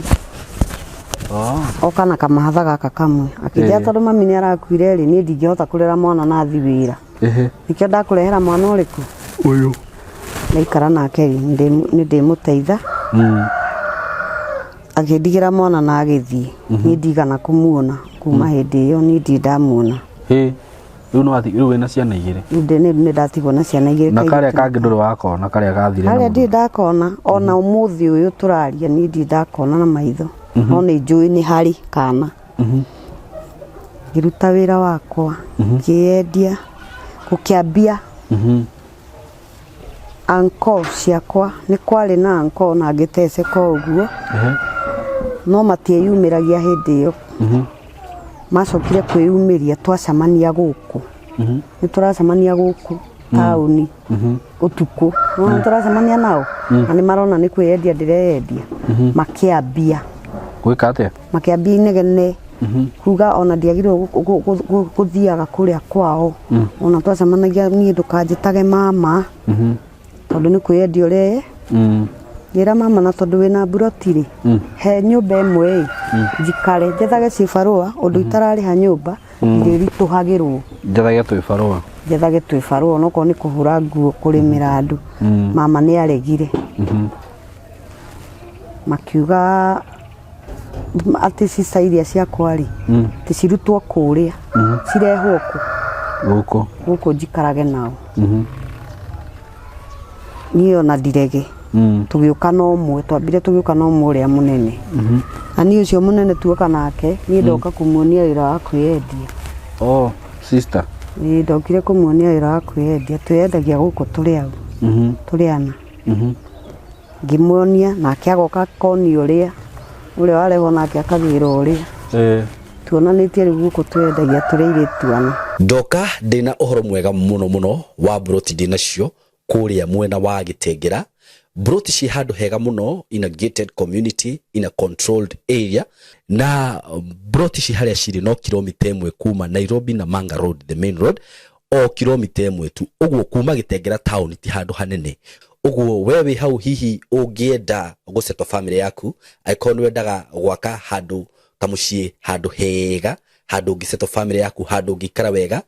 Speaker 1: Oka na kamahatha gaka kamwe. Akĩnjĩra tondũ mami nĩ arakuire rĩ, niĩ ndingĩhota kũrera mwana na thiĩ wĩra. Nĩkĩo ndakũrehera mwana ũrĩkũ?
Speaker 2: Ũyũ.
Speaker 1: Ndaikara nake rĩ, nĩ ndĩmũteitha. Akĩndigĩra mwana na agĩthiĩ. Niĩ ndigana kũmuona kuma hĩndĩ ĩyo, niĩ ndirĩ ndamuona.
Speaker 2: Rĩu nĩ wathi, rĩu wĩna ciana 2.
Speaker 1: Rĩu nĩ ndatigwo na ciana 2.
Speaker 2: Na karĩa kangĩ ndũrĩ wakona, karĩa gathire na
Speaker 1: Karĩa
Speaker 2: mũthuri.
Speaker 1: ndirĩ ndakona, ona ũmũthĩ ũyũ tũraria niĩ ndirĩ ndakona na maitho. No nĩ njũĩ nĩ harĩ kana. Ngĩruta wĩra wakwa, ngĩendia, gũkĩambia. Uncle ciakwa, nĩ kwarĩ na uncle na ngĩteceka ũguo. No matieyumĩragia hĩndĩ ĩyo. Macokire kwĩyumĩria twacemania gũkũ. Nĩ tũracemania gũkũ taũni ũtukũ. Nĩwona nĩ tũracemania nao? Na nĩ marona nĩ kwĩyendia ndĩreyendia. Makĩambia.
Speaker 2: Gwĩka atĩa?
Speaker 1: Makĩambia inegene. Kuga ona ndiagĩrĩirwo gũthiaga kũrĩa kwao. Ona twacemanagia niĩ ndũkanjĩtage mama. Tondũ nĩ kwĩyendia ũreye. Ngĩra mama na tondũ wĩna mburoti rĩ, he nyũmba ĩmwe ĩ, njikare njethage cibarũa ũndũ itararĩha nyũmba, ndĩritũhagĩrwo.
Speaker 2: Njethage twĩbarũa.
Speaker 1: Njethage twĩbarũa onokorwo nĩ kũhũra nguo, kũrĩmĩra andũ. Mama nĩ aregire. Makiuga atĩ cica iria ciakwa rĩ, atĩ cirutwo kũrĩa cirehwo kũ
Speaker 3: Gũkũ.
Speaker 1: Gũkũ njikarage nao. Niĩ ona ndirege. Tũgĩũka na ũmwe, twambire tũgĩũka na ũmwe ũrĩa mũnene. Na niĩ ũcio mũnene tuoka nake, niĩ ndoka kũmuonia wĩra wa kwĩyendia.
Speaker 3: Oh, sister.
Speaker 1: Ĩĩ, ndokire kũmuonia wĩra wa kwĩyendia. Twĩyendagia gũkũ tũrĩ au, tũrĩ ana. Ngĩmuonia nake agoka akonia ũrĩa, ũrĩa warehwo nake akagĩra ũrĩa. Tuonanĩtie rĩu gũkũ twĩyendagia tũrĩ airĩtu ana.
Speaker 2: Ndoka ndĩna ũhoro mwega mũno mũno wa mburoti ndĩnacio kũrĩa mwena wa Gĩtengera. Mburoti ciĩ handũ hega mũno in a gated community in a controlled area, na mburoti ici harĩa cirĩ no kilomita ĩmwe kuma Nairobi Namanga Road, the main road, o kilomita ĩmwe tu. Ũguo kuma Gĩtengera town ti handũ hanene. Ũguo we wĩ hau hihi ũngĩenda gũsettle family yaku, angĩkorwo nĩ wendaga gwaka handũ kamũciĩ, handũ hega, handũ ũngĩsettle family yaku, handũ ũngĩikara wega,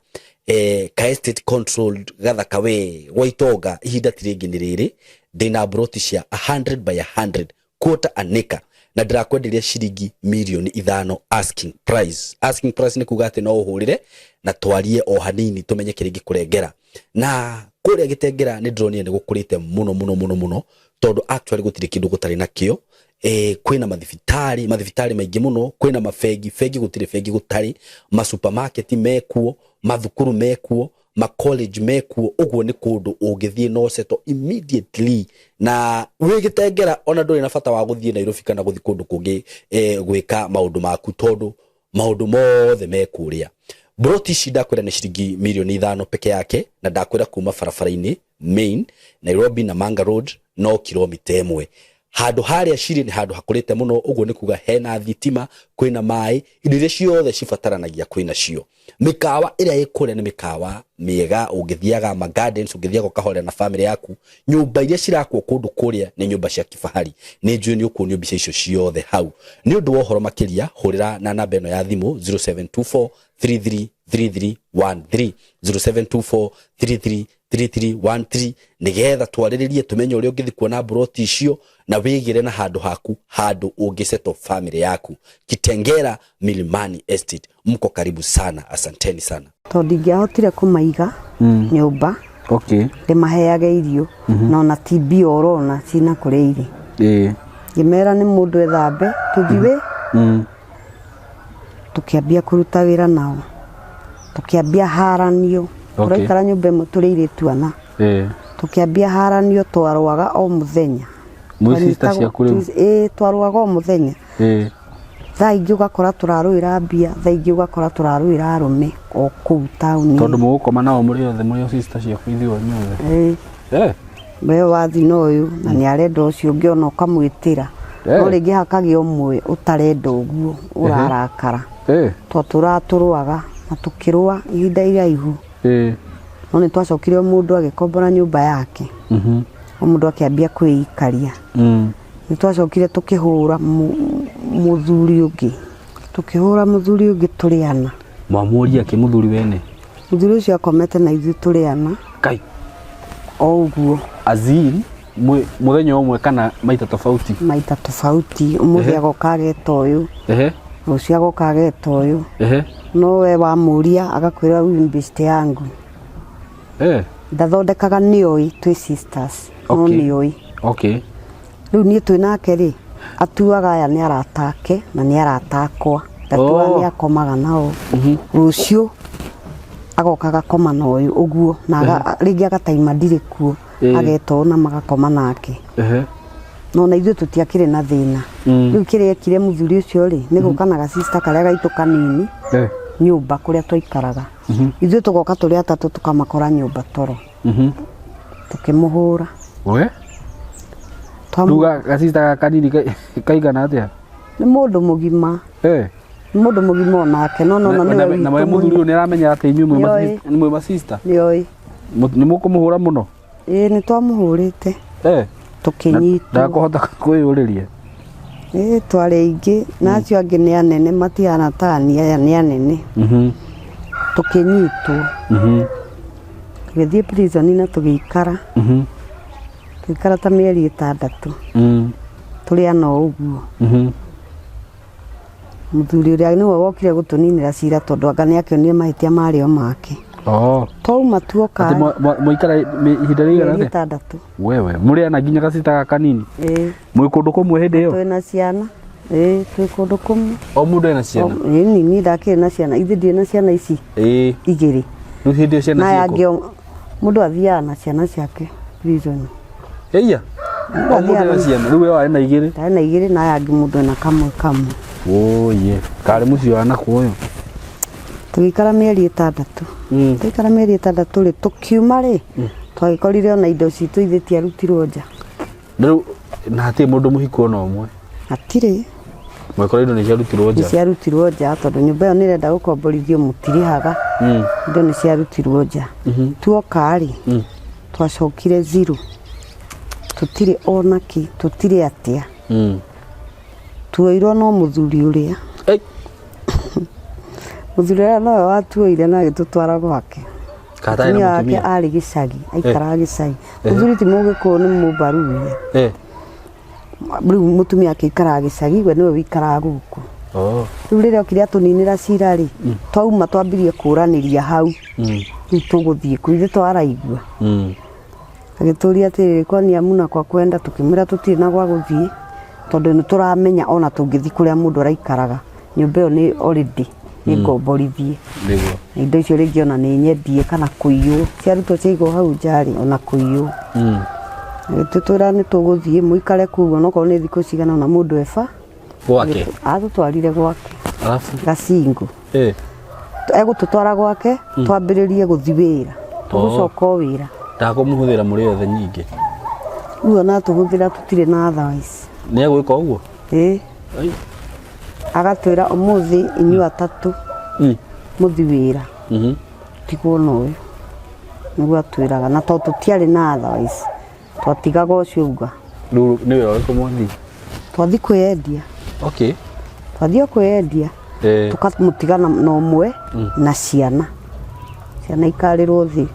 Speaker 2: ka estate controlled gathaka we gwa itonga, ihinda ti rĩngĩ nĩ rĩrĩ. Ndĩna mburoti cia 100 by 100 quarter an acre, na ndĩrakwenderia ciringi mirioni 5 asking price. Asking price nĩ kuga atĩ no ũhũrĩre na twarie o hanini tũmenye kĩrĩa ingĩkũrengera. Na kũrĩa Gĩtengera nĩ ndĩronire nĩ gũkũrĩte mũno mũno mũno mũno, tondũ actually gũtirĩ kĩndũ gũtarĩ nakĩo. Kwĩna mathibitarĩ, mathibitarĩ maingĩ mũno, kwĩna mabengi, bengi gũtirĩ bengi gũtarĩ, masupermarket mekuo, mathukuru mekuo, ma college mekuo. Ũguo nĩ kũndũ ũngĩthiĩ no settle immediately na wĩ Gĩtengera, ona ndũrĩ na bata wa gũthiĩ Nairobi kana gũthiĩ kũndũ kũngĩ gwĩka maũndũ maku, tondũ maũndũ mothe me kũrĩa. Mburoti ici ndakwĩra nĩ ciringi mirioni 5 peke yake, na ndakwĩra kuma barabara-inĩ main Nairobi Namanga Road no kilomita 1. Handũ harĩa cirĩ nĩ handũ hakũrĩte mũno, ũguo nĩ kuga hena thitima, kwĩna maĩ, indo iria ciothe cibataranagia kwĩna cio. Mĩkawa ĩrĩa ĩ kũrĩa nĩ mĩkawa mĩega, ũngĩthiaga ma gardens, ũngĩthiaga ũkahorera na family yaku. Nyũmba iria cirakwo kũndũ kũrĩa nĩ nyũmba cia kifahari. Nĩ njũĩ nĩ ũkuonio mbica icio ciothe hau. Nĩ ũndũ wa ũhoro makĩria, hũrĩra na namba ĩno ya thimũ 0724 333313, 0724 333313, nĩgetha twarĩrĩrie tũmenye ũrĩa ũngĩthiĩ kuona mburoti icio na wĩgĩre na handũ haku, handũ ũngĩsettle family yaku. Kitengera Milimani Estate, mko karibu sana, asanteni sana.
Speaker 1: Tondũ ndingĩahotire kũmaiga nyũmba, ndĩmaheage irio, na ona ti mbia ũrona cina kũrĩa irĩ. Ngĩmera nĩ mũndũ ethambe tũthiĩ wĩ. Tũkĩambia kũruta wĩra nao, tũkĩambia haranio. Tũraikara nyũmba ĩmwe tũrĩ airĩtu ana. Tũkĩambia haranio, twarũaga o mũthenya.
Speaker 3: Mwĩ sister ciaku rĩu?
Speaker 1: Ĩĩ, twarũaga o mũthenya. Thaa ingĩ ũgakora tũrarũĩra mbia, thaa ingĩ ũgakora tũrarũĩra arũme o kũu taũni.
Speaker 3: Tondũ mũgũkoma nao mũrĩ othe, mũrĩ o sister ciaku ithuĩ inyuothe?
Speaker 1: Ĩĩ. We wathi na ũyũ na nĩ arenda ũcio ũngĩ, ona ũkamwĩtĩra. No rĩngĩ hakagĩa ũmwe ũtarenda ũguo, ũrarakara. Twatũraga tũrũaga na tũkĩrũa ihinda iraihu. No nĩ twacokire o mũndũ agĩkombora nyũmba yake. O mũndũ akĩambia kwĩikaria. Nĩ twacokire tũkĩhũra mũthuri ũngĩ. Tũkĩhũra mũthuri ũngĩ tũrĩ ana.
Speaker 3: Mwamũria kĩ mũthuri wene?
Speaker 1: Mũthuri ũcio akomete na ithuĩ tũrĩ ana.
Speaker 3: Kai.
Speaker 1: O ũguo.
Speaker 3: Azin mũthenya ũmwe kana maita tofauti?
Speaker 1: Maita tofauti. Ũmũthĩ agoka ageta ũyũ. Rũciũ agoka ageta ũyũ. No we wamũria agakwĩra huyu ni best yangu. Ndathondekaga nĩoĩ twĩ sisters. No nĩoĩ. Rĩu niĩ twĩ nake rĩ, atuaga aya nĩ arata ake na nĩ arata akwa. Ndatuaga nĩ akomaga nao. Rũciũ agoka agakoma na ũyũ ũguo, na rĩngĩ agataima ndirĩ kuo, ageta ũyũ na magakoma nake. No na ithuĩ tũtiakĩrĩ na thĩna. Rĩu kĩrĩa ekire mũthuri ũcio rĩ, nĩ gũka na gacista karĩa gaitũ kanini nyũmba kũrĩa twaikaraga. Ithuĩ tũgoka tũrĩ atatũ tũkamakora nyũmba toro. Tũkĩmũhũra.
Speaker 3: We? Rĩu gacista gaka kanini kaigana atĩa?
Speaker 1: Nĩ mũndũ mũgima. Nĩ mũndũ mũgima onake, no no no nĩwe
Speaker 3: Na we
Speaker 1: witũ
Speaker 3: mũthuri ũyũ nĩ aramenya atĩ inyuĩ
Speaker 1: Nĩoĩ.
Speaker 3: mwĩ masista?
Speaker 1: Nĩoĩ.
Speaker 3: Nĩ mũkũmũhũra mũno?
Speaker 1: Ĩĩ, nĩ twamũhũrĩte. Tũkĩnyitwo.
Speaker 3: Ndakũhota kwĩyũrĩria.
Speaker 1: Ĩĩ, twarĩ aingĩ na acio angĩ nĩ anene, matihana ta niĩ, aya nĩ anene. Tũkĩnyitwo. Tũgĩthiĩ prison na tũgĩikara. Tũgĩikara ta mĩeri 6. Tũrĩ ana o ũguo. Mũthuri ũrĩa nĩwe wokire gũtũninĩra cira tondũ anga nĩ akĩonire mahĩtia marĩ o make.
Speaker 3: Oh.
Speaker 1: Twauma tuoka
Speaker 3: Atĩ mwaikara ihinda rĩigana
Speaker 1: mĩeri
Speaker 3: atĩa?
Speaker 1: 6.
Speaker 3: Wewe, mũrĩ ana nginya gacita gaka kanini.
Speaker 1: Ĩĩ.
Speaker 3: Mwĩ kũndũ kũmwe hĩndĩ ĩyo?
Speaker 1: Twĩna ciana. Ĩĩ, twĩ kũndũ kũmwe.
Speaker 3: O mũndũ ena ciana?
Speaker 1: Ĩĩ, niĩ ndakĩrĩ na ciana. Ithe ndirĩ na ciana ici
Speaker 3: Ĩĩ.
Speaker 1: igĩrĩ.
Speaker 3: Rĩu hĩndĩ ĩyo ciana
Speaker 1: Na aya
Speaker 3: ciĩkũ?
Speaker 1: angĩ mũndũ athiaga na ciana ciake prison.
Speaker 3: Ĩiya. O mũndũ ena ciana. Rĩu we warĩ na igĩrĩ.
Speaker 1: Ndarĩ na igĩrĩ na aya angĩ mũndũ ena kamwe kamwe.
Speaker 3: Woiye. Karĩ mũciĩ wa nakũ ũyũ?
Speaker 1: Tũgĩikara mĩeri 6. Twaikara mĩeri 6 rĩ, tũkiuma rĩ, twagĩkorire ona indo citũ ithe itiarutirwo nja.
Speaker 3: Rĩu na hatirĩ mũndũ mũhiku ona ũmwe.
Speaker 1: Hatirĩ.
Speaker 3: Mwekora indo nĩ ciarutirwo
Speaker 1: Nĩ
Speaker 3: nja.
Speaker 1: ciarutirwo nja tondũ nyũmba ĩyo nĩ ĩrenda gũkomborithio mũtirĩhaga. Indo nĩ ciarutirwo nja. Tuoka rĩ, twacokire zero. Tũtirĩ ona kĩ, tũtirĩ atĩa. Tuoirwo no mũthuri ũrĩa.
Speaker 3: Ei.
Speaker 1: Mũthuri ũrĩa nowe watuoire na agĩtũtwara gwake.
Speaker 3: Katarĩ na
Speaker 1: Mũtumia wake
Speaker 3: mũtumia.
Speaker 1: arĩ gĩcagi, aikaraga gĩcagi. Mũthuri ti mũgĩkũyũ nĩ mũmbaruya. Rĩu mũtumia wake aikaraga gĩcagi, we nĩwe wĩikaraga gũkũ.
Speaker 3: Oh.
Speaker 1: Rĩu rĩrĩa okire atũninĩra cira rĩ, twauma twambirie kũranĩria hau. Rĩu tũgũthiĩ kũ, ithuĩ twaraigua. Agĩtũria atĩrĩrĩ, kwani hamuna kwa kwenda? Tũkĩmwĩra tũtirĩ na gwa gũthiĩ, tondũ nĩ tũramenya ona tũngĩthiĩ kũrĩa mũndũ araikaraga, nyũmba ĩyo nĩ already nĩ ngomborithie.
Speaker 3: Nĩguo.
Speaker 1: Na indo icio rĩngĩ ona nĩ nyendie kana kũiywo, ciarutwo ciaigwo hau nja rĩ, ona kũiywo. Agĩtũtwĩra nĩ tũgũthiĩ mũikare kũu onokorwo nĩ thikũ cigana ũna mũndũ eba.
Speaker 3: Gwake?
Speaker 1: Atũtwarire gwake.
Speaker 3: Alafu?
Speaker 1: Gacingũ. Egũtũtwara gwake, twambĩrĩrie gũthiĩ wĩra. Tũgũcoka o wĩra.
Speaker 3: Ndakũmũhũthĩra mũrĩ othe nyingĩ.
Speaker 1: Rĩu ona atũhũthĩra tũtirĩ na otherwise.
Speaker 3: Nĩ egwĩka ũguo?
Speaker 1: Ĩĩ.
Speaker 3: Ai.
Speaker 1: Agatwĩra ũmũthĩ inyuĩ atatũ mũthiĩ wĩra. Tigwo na ũyũ. Nĩguo atwĩraga. Na tondũ tũtiarĩ na otherwise, twatigaga ũcio uga.
Speaker 3: Rĩu nĩ wĩra ũrĩkũ mwathiĩ?
Speaker 1: Twathiĩ kwĩyendia.
Speaker 3: Okay.
Speaker 1: Twathiĩ o kwĩyendia. Tũkamũtiga na ũmwe na ciana. Ciana ikarĩrwo thĩ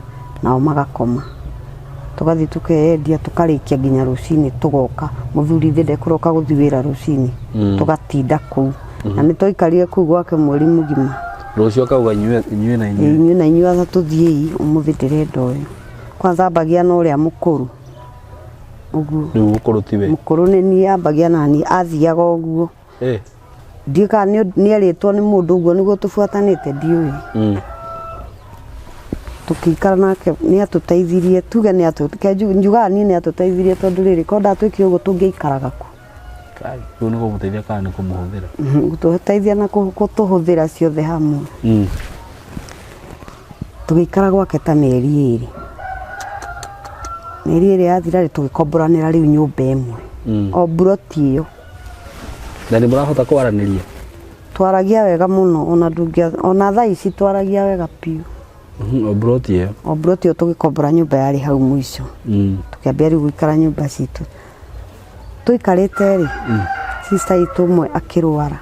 Speaker 1: nao magakoma. Tũgathiĩ tũkeyendia tũkarĩkia nginya rũcinĩ tũgoka. Mũthuri ithe ndekũroka gũthiĩ wĩra rũcinĩ. Tũgatinda kũu. Na nĩ twaikarire kũu gwake mweri mũgima.
Speaker 3: Rũciũ akauga inyuĩ na inyuĩ.
Speaker 1: Inyuĩ na inyuĩ atatũ thiĩi, ũmũthĩ ndĩrenda ũyũ. Kwanza ambagia na ũrĩa mũkũrũ. Ũguo.
Speaker 3: Rĩu mũkũrũ tiwe?
Speaker 1: Mũkũrũ nĩ niĩ ambagia na niĩ, athiaga ũguo. Ndiũĩ kana nĩ erĩtwo nĩ mũndũ ũguo nĩguo tũbuatanĩte, ndiũĩ. Tũkĩikara nake nĩ atũteithirie, tuge nĩ atũ, reke njugaga niĩ nĩ atũteithirie tondũ rĩrĩ, korwo ndatwĩkire ũguo tũngĩaikaraga kũ?
Speaker 3: Kai, rĩu nĩ kũmũteithia kana nĩ kũmũhũthĩra?
Speaker 1: Gũtũteithia na gũtũhũthĩra ciothe hamwe. Tũgĩikara gwake ta mĩeri 2. Mĩeri 2 yathira rĩ, tũgĩkomboranĩra rĩu nyũmba ĩmwe. O mburoti ĩyo.
Speaker 3: Na nĩ mũrahota kwaranĩria?
Speaker 1: Twaragia wega mũno, ona ndũngĩa, ona thaa ici twaragia wega biũ.
Speaker 3: O mburoti ĩyo?
Speaker 1: O mburoti ĩyo tũgĩkombora nyũmba yarĩ hau mũico. Tũkĩambia rĩu gũikara nyũmba citũ. Tũikarĩte rĩ, sister itũ ũmwe akĩrwara.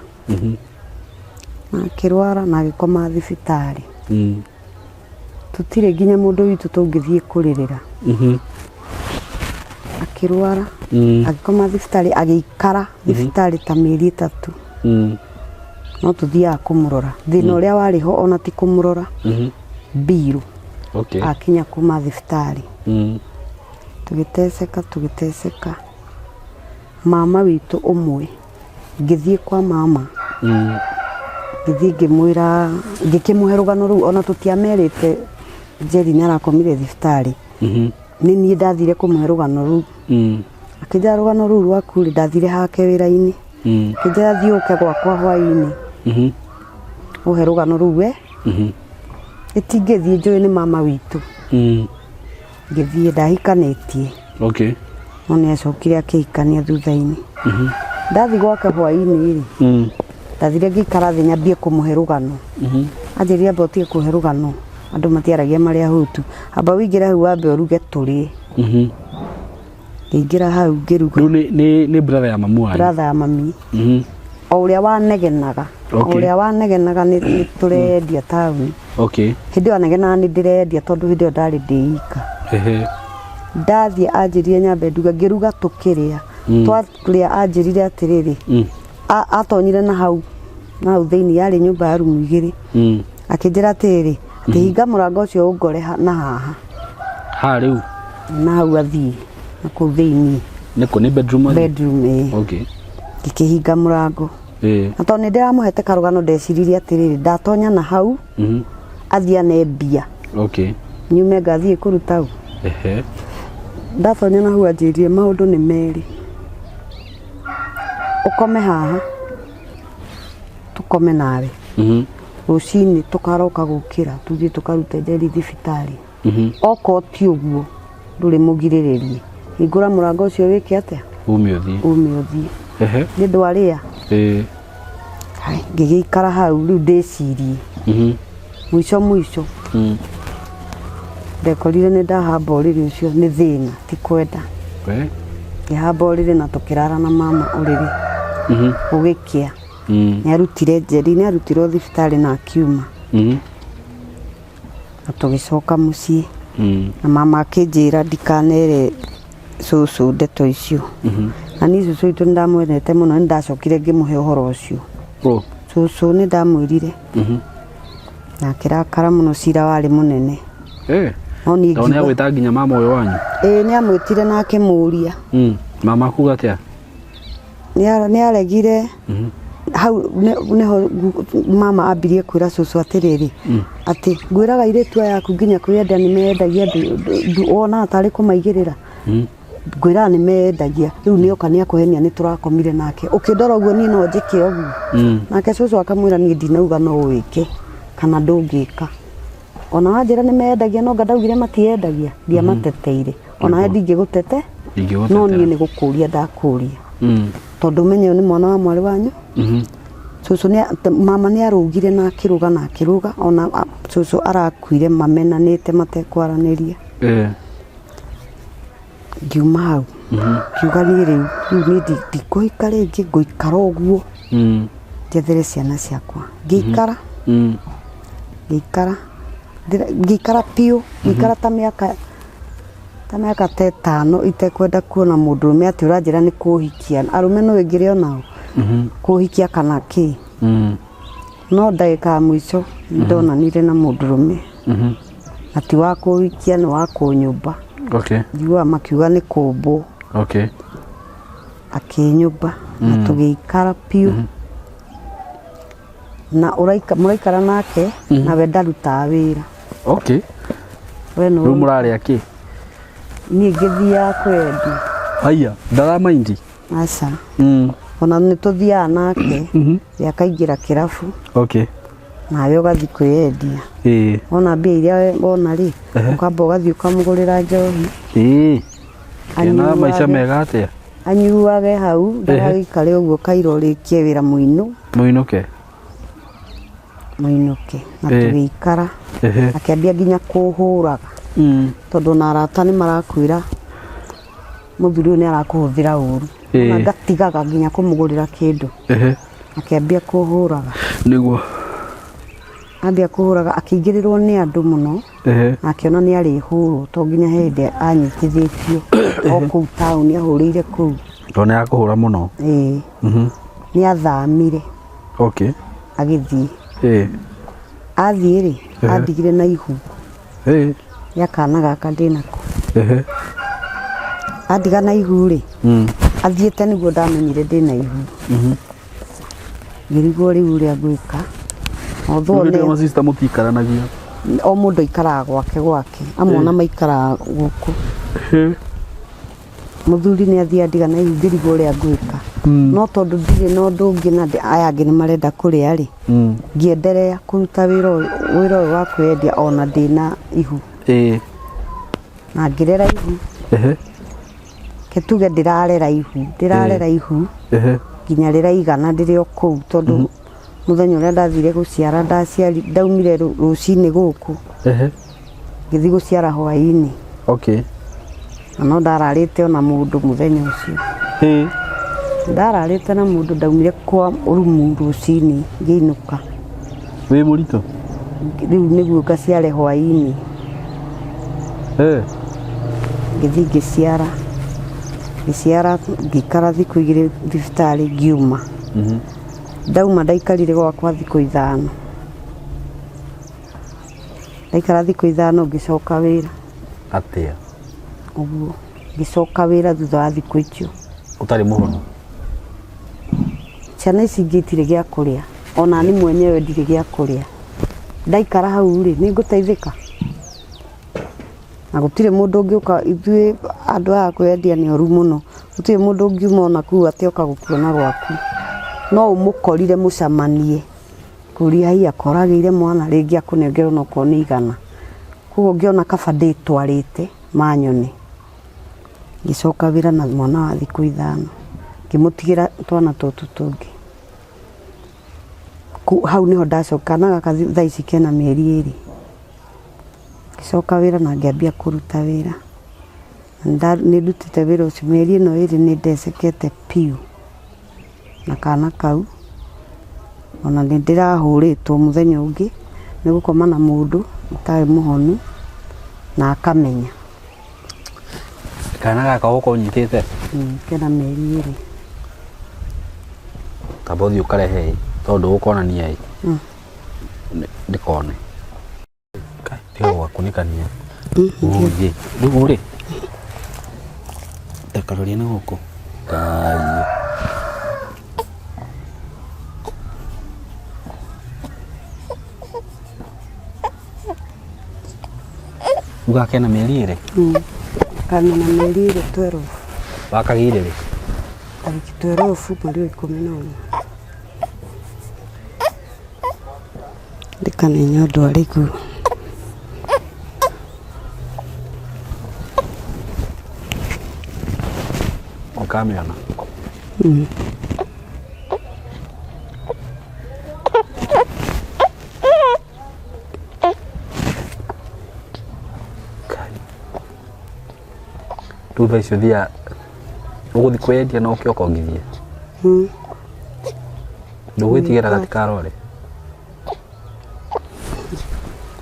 Speaker 1: Na akĩrwara na agĩkoma thibitarĩ. Tũtirĩ nginya mũndũ witũ tũngĩthiĩ kũrĩrĩra. Akĩrwara, agĩkoma thibitarĩ, agĩikara thibitarĩ ta mĩeri 3. No tũthiaga kũmũrora. Thĩna ũrĩa warĩ ho ona ti kũmũrora. Mbiru.
Speaker 3: Okay.
Speaker 1: Akinya kuma thibitarĩ. Tũgĩteceka, tũgĩteceka. Mama witũ ũmwe, ngĩthiĩ kwa mama. Ngĩthiĩ ngĩmwĩra, ngĩkĩmũhe rũgano rũu ona tũtiamerĩte Njeri nĩ arakomire thibitarĩ. Nĩ niĩ ndathire kũmũhe rũgano rũu. Akĩnjĩra rũgano rũu rwaku rĩ, ndathire hake wĩra-inĩ. Akĩnjĩra thiĩ ũke gwakwa hwaĩ-inĩ. Ũhe rũgano rũu we. Ĩtingĩthiĩ njũĩ nĩ mama witũ. Ngĩthiĩ ndahikanĩtie.
Speaker 3: Okay.
Speaker 1: No nĩ acokire akĩhikania thutha-inĩ. Ndathiĩ gwake hwaĩ-inĩ rĩ, ndathire ngĩikara thĩ nyambie kũmũhe rũgano. Anjĩrire amba ũtige kũhe rũgano, andũ matiaragia marĩ ahũtu. Amba ũingĩre hau wambe ũruge tũrĩe. Ngĩingĩra hau ngĩruga.
Speaker 3: Rĩu nĩ brother ya mamu wanyu?
Speaker 1: Brother ya mami. O ũrĩa wanegenaga. O
Speaker 3: Okay.
Speaker 1: ũrĩa wanegenaga nĩ tũrendia taũni.
Speaker 3: Okay.
Speaker 1: Hĩndĩ ĩyo anegenaga nĩ ndĩrendia tondũ hĩndĩ ĩyo ndarĩ ndĩ ika. Ndathiĩ anjĩrire nyambe nduge, ngĩruga tũkĩrĩa. Twarĩa anjĩrire atĩrĩrĩ, atonyire na hau na hau thĩinĩ, yarĩ nyũmba ya rumu igĩrĩ. Akĩnjĩra atĩrĩrĩ, atĩ hinga mũrango ũcio ũngore na haha.
Speaker 3: Ha rĩu?
Speaker 1: Na hau athiĩ na kũu thĩinĩ.
Speaker 3: Nĩ kũ, nĩ bedroom athiĩ?
Speaker 1: Bedroom, ĩĩ. Ngĩkĩhinga mũrango. Na tondũ nĩ ndĩramũhete karũgano, ndeciririe atĩrĩrĩ, ndatonya na hau athiĩ ane mbia, nyume ngathiĩ kũruta u. Ndatonya na hau anjĩrire maũndũ nĩ merĩ, ũkome haha tũkome nawe, rũcinĩ tũkaroka gũkĩra tũthiĩ tũkarute Njeri thibitarĩ. Okorwo ti ũguo ndũrĩ mũgirĩrĩrie, hingũra mũrango ũcio wĩke atĩa?
Speaker 3: Ume ũthiĩ.
Speaker 1: Ume ũthiĩ. Nĩ ndwarĩa. Hai, ngĩgĩikara hau rĩu ndĩcirie. Mũico mũico ndekorire nĩ ndahamba ũrĩrĩ ũcio nĩ thĩna, ti kwenda. Ngĩhamba ũrĩrĩ na tũkĩrara na mama ũrĩrĩ. Gũgĩkĩa. Nĩ arutire Njeri, nĩ arutirwo thibitarĩ na akiuma. Na tũgĩcoka mũciĩ. Na mama akĩnjĩra ndikanere cũcũ ndeto icio. Na niĩ cũcũ witũ nĩ ndamwendete mũno, nĩ ndacokire ngĩmũhe ũhoro ũcio. Cũcũ nĩ ndamwĩrire. Na akĩrakara mũno, cira warĩ mũnene. No niĩ
Speaker 3: Tondũ nĩ
Speaker 1: ngiuga
Speaker 3: agwĩta nginya mama ũyũ wanyu.
Speaker 1: Ĩĩ, nĩ amwĩtire na akĩmũria.
Speaker 3: Mama akuga atĩa?
Speaker 1: Nĩ aregire. Hau nĩho mama ambirie kwĩra cũcũ atĩrĩrĩ, atĩ ngwĩraga airĩtu aya aku nginya kwĩyenda nĩ mendagia, wonaga tarĩ kũmaigĩrĩra. Ngwĩraga nĩ mendagia, rĩu nĩoka nĩ akũhenia nĩ tũrakomire nake. Ũkĩndora ũguo niĩ no njĩke ũguo. Nake cũcũ akamwĩra niĩ ndinauga no wĩke kana ndũngĩka. Ona wanjĩra nĩ mendagia, no nga ndaugire matiendagia, ndiamateteire. Onawe ndingĩgũtete, no niĩ nĩ gũkũria ndakũria. Tondũ ũmenye ũyũ nĩ mwana wa mwarĩ wanyu. Cũcũ nĩ mama nĩ arũgire na akĩrũga na akĩrũga, ona cũcũ arakuire mamenanĩte matekwaranĩria. Ngiuma hau ngiuga niĩ rĩu rĩu niĩ ndikũhika rĩngĩ, ngũikara ũguo njethere ciana ciakwa. Ngĩikara, ngĩikara, ngĩikara biũ, ngĩikara ta mĩaka ta 5 itekwenda kuona mũndũrũme atĩ ũranjĩra nĩ kũhikia. Arũme no ĩngĩrĩ onao kũhikia kana kĩ. No ndagĩka ya mũico nĩ ndonanire na mũndũrũme, na ti wa kũhikia, nĩ wa kũnyũmba. Njiguaga makiuga nĩ kũmbwo. Akĩnyũmba na tũgĩikara biũ. Na ũraika mũraikara nake nawe ndarutaga wĩra. We
Speaker 3: Rĩu
Speaker 1: no
Speaker 3: mũrarĩa kĩ?
Speaker 1: Niĩ ngĩthiaga kwendia.
Speaker 3: Aya, ndaramaindi.
Speaker 1: Aca. Ona nĩ tũthiaga nake rĩ akaingĩra kĩrabu, nawe ũgathiĩ kwĩyendia. Wona mbia iria wona rĩ, ũkamba ũgathiĩ ũkamũgũrĩra njohi.
Speaker 3: Kena maica
Speaker 1: Anyuage.
Speaker 3: mega atĩa?
Speaker 1: Anyuage hau ndagagĩikare ũguo kaira ũrĩkie wĩra mũinũ.
Speaker 3: Mũinũke.
Speaker 1: Mũinũke na tũgĩikara. Akĩambia nginya kũhũraga, tondũ ona arata nĩ marakwĩra mũthuri ũyũ nĩ arakũhũthĩra ũru. Ona ngatigaga nginya kũmũgũrĩra kĩndũ. Akĩambia kũhũraga. Ambia kũhũraga akĩingĩrĩrwo nĩ andũ mũno. Na akĩona nĩ arĩhũrwo, to nginya he hĩndĩ anyitithĩtio o kũu taũni, ahũrĩire kũu.
Speaker 3: Tondũ nĩ akũhũra mũno.
Speaker 1: Ĩĩ. Nĩ athamire. Agĩthiĩ. Athiĩ rĩ, andigire na ihu rĩa kana gaka ndĩnako. Andiga na ihu rĩ, athiĩte nĩguo ndamenyire ndĩna ihu. Ngĩrigwo rĩu ũrĩa ngwĩka. Although
Speaker 3: Rĩu masista mũtiikaranagia?
Speaker 1: O mũndũ aikaraga gwake gwake, amwe ona maikaraga gũkũ. Mũthuri nĩ athiĩ andiga na ihu, ngĩrigwo ũrĩa ngwĩka. No tondũ ndirĩ na ũndũ ũngĩ na aya angĩ nĩ marenda kũrĩa rĩ, ngĩenderea kũruta wĩra ũyũ, wĩra ũyũ wa kwĩyendia ona ndĩna ihu. Na ngĩrera ihu. Ke tuge ndĩrarera ihu, ndĩrarera ihu nginya rĩraigana ndĩrĩ o kũu, tondũ mũthenya ũrĩa ndathire gũciara, ndaciari ndaumire rũcinĩ gũkũ, ngĩthiĩ gũciara hwaĩ-inĩ. Na no ndararĩte ona mũndũ mũthenya ũcio. Ndararĩte na mũndũ, ndaumire kwa rumu rũcinĩ ngĩinũka.
Speaker 3: Wĩ mũritũ?
Speaker 1: Rĩu nĩguo ngaciare hwaĩ-inĩ. Ngĩthiĩ ngĩciara. Ngĩciara, ngĩikara thikũ 2 thibitarĩ, ngiuma. Ndauma ndaikarire gwakwa thikũ 5. Ndaikara thikũ 5 ngĩcoka wĩra.
Speaker 3: Atĩa?
Speaker 1: Ũguo ngĩcoka wĩra thutha wa thikũ icio.
Speaker 3: Ũtarĩ mũhonu?
Speaker 1: Ciana ici ingĩ itirĩ gĩa kũrĩa, ona niĩ mwenyewe ndirĩ gĩa kũrĩa. Ndaikara hau rĩ, nĩ ngũteithĩka? Na gũtirĩ mũndũ ũngĩũka, ithuĩ andũ aya a kwĩyendia nĩ oru mũno, gũtirĩ mũndũ ũngiuma ona kũu atĩ oka gũkuona gwaku. No ũmũkorire mũcemanie, kũria haiya koragĩire mwana, rĩngĩ akũnengere onokorwo nĩ 100. Koguo ngĩona kaba ndĩtwarĩte manyone. Ngĩcoka wĩra na mwana wa thikũ 5, ngĩmũtigĩra twana tũtũ tũngĩ. Hau nĩho ndacoka, kana gaka thaa ici kena mĩeri 2. Ngĩcoka wĩra na ngĩambia kũruta wĩra. Na nĩ ndutĩte wĩra ũcio mĩeri ĩno 2 nĩ ndecekete biũ na kana kau. Ona nĩ ndĩrahũrĩtwo mũthenya ũngĩ nĩ gũkoma na mũndũ ũtarĩ mũhonu na akamenya.
Speaker 3: Kana gaka ũgũkorwo ũnyitĩte?
Speaker 1: Kena mĩeri 2.
Speaker 3: Tamba ũthiĩ ũkarehe ĩ, tondũ ndũgũkonania ĩ. Ndĩkone. Tiga gũgakunĩkania. Ũyĩ, rĩu rĩ, ta karoria na gũkũ. Ngai. Uga kena mĩeri 2?
Speaker 1: Kana na mĩeri 2 12.
Speaker 3: Wakagĩire rĩ?
Speaker 1: Tarĩki 12 mweri wa 11. Ndikamenya ũndũ arĩkũ.
Speaker 3: Ũkamĩona? Rĩu thaa ici ũthiaga ũgũthiĩ kwĩyendia na ũke ũkongithie? Ndũgwĩtigĩra gatikarware?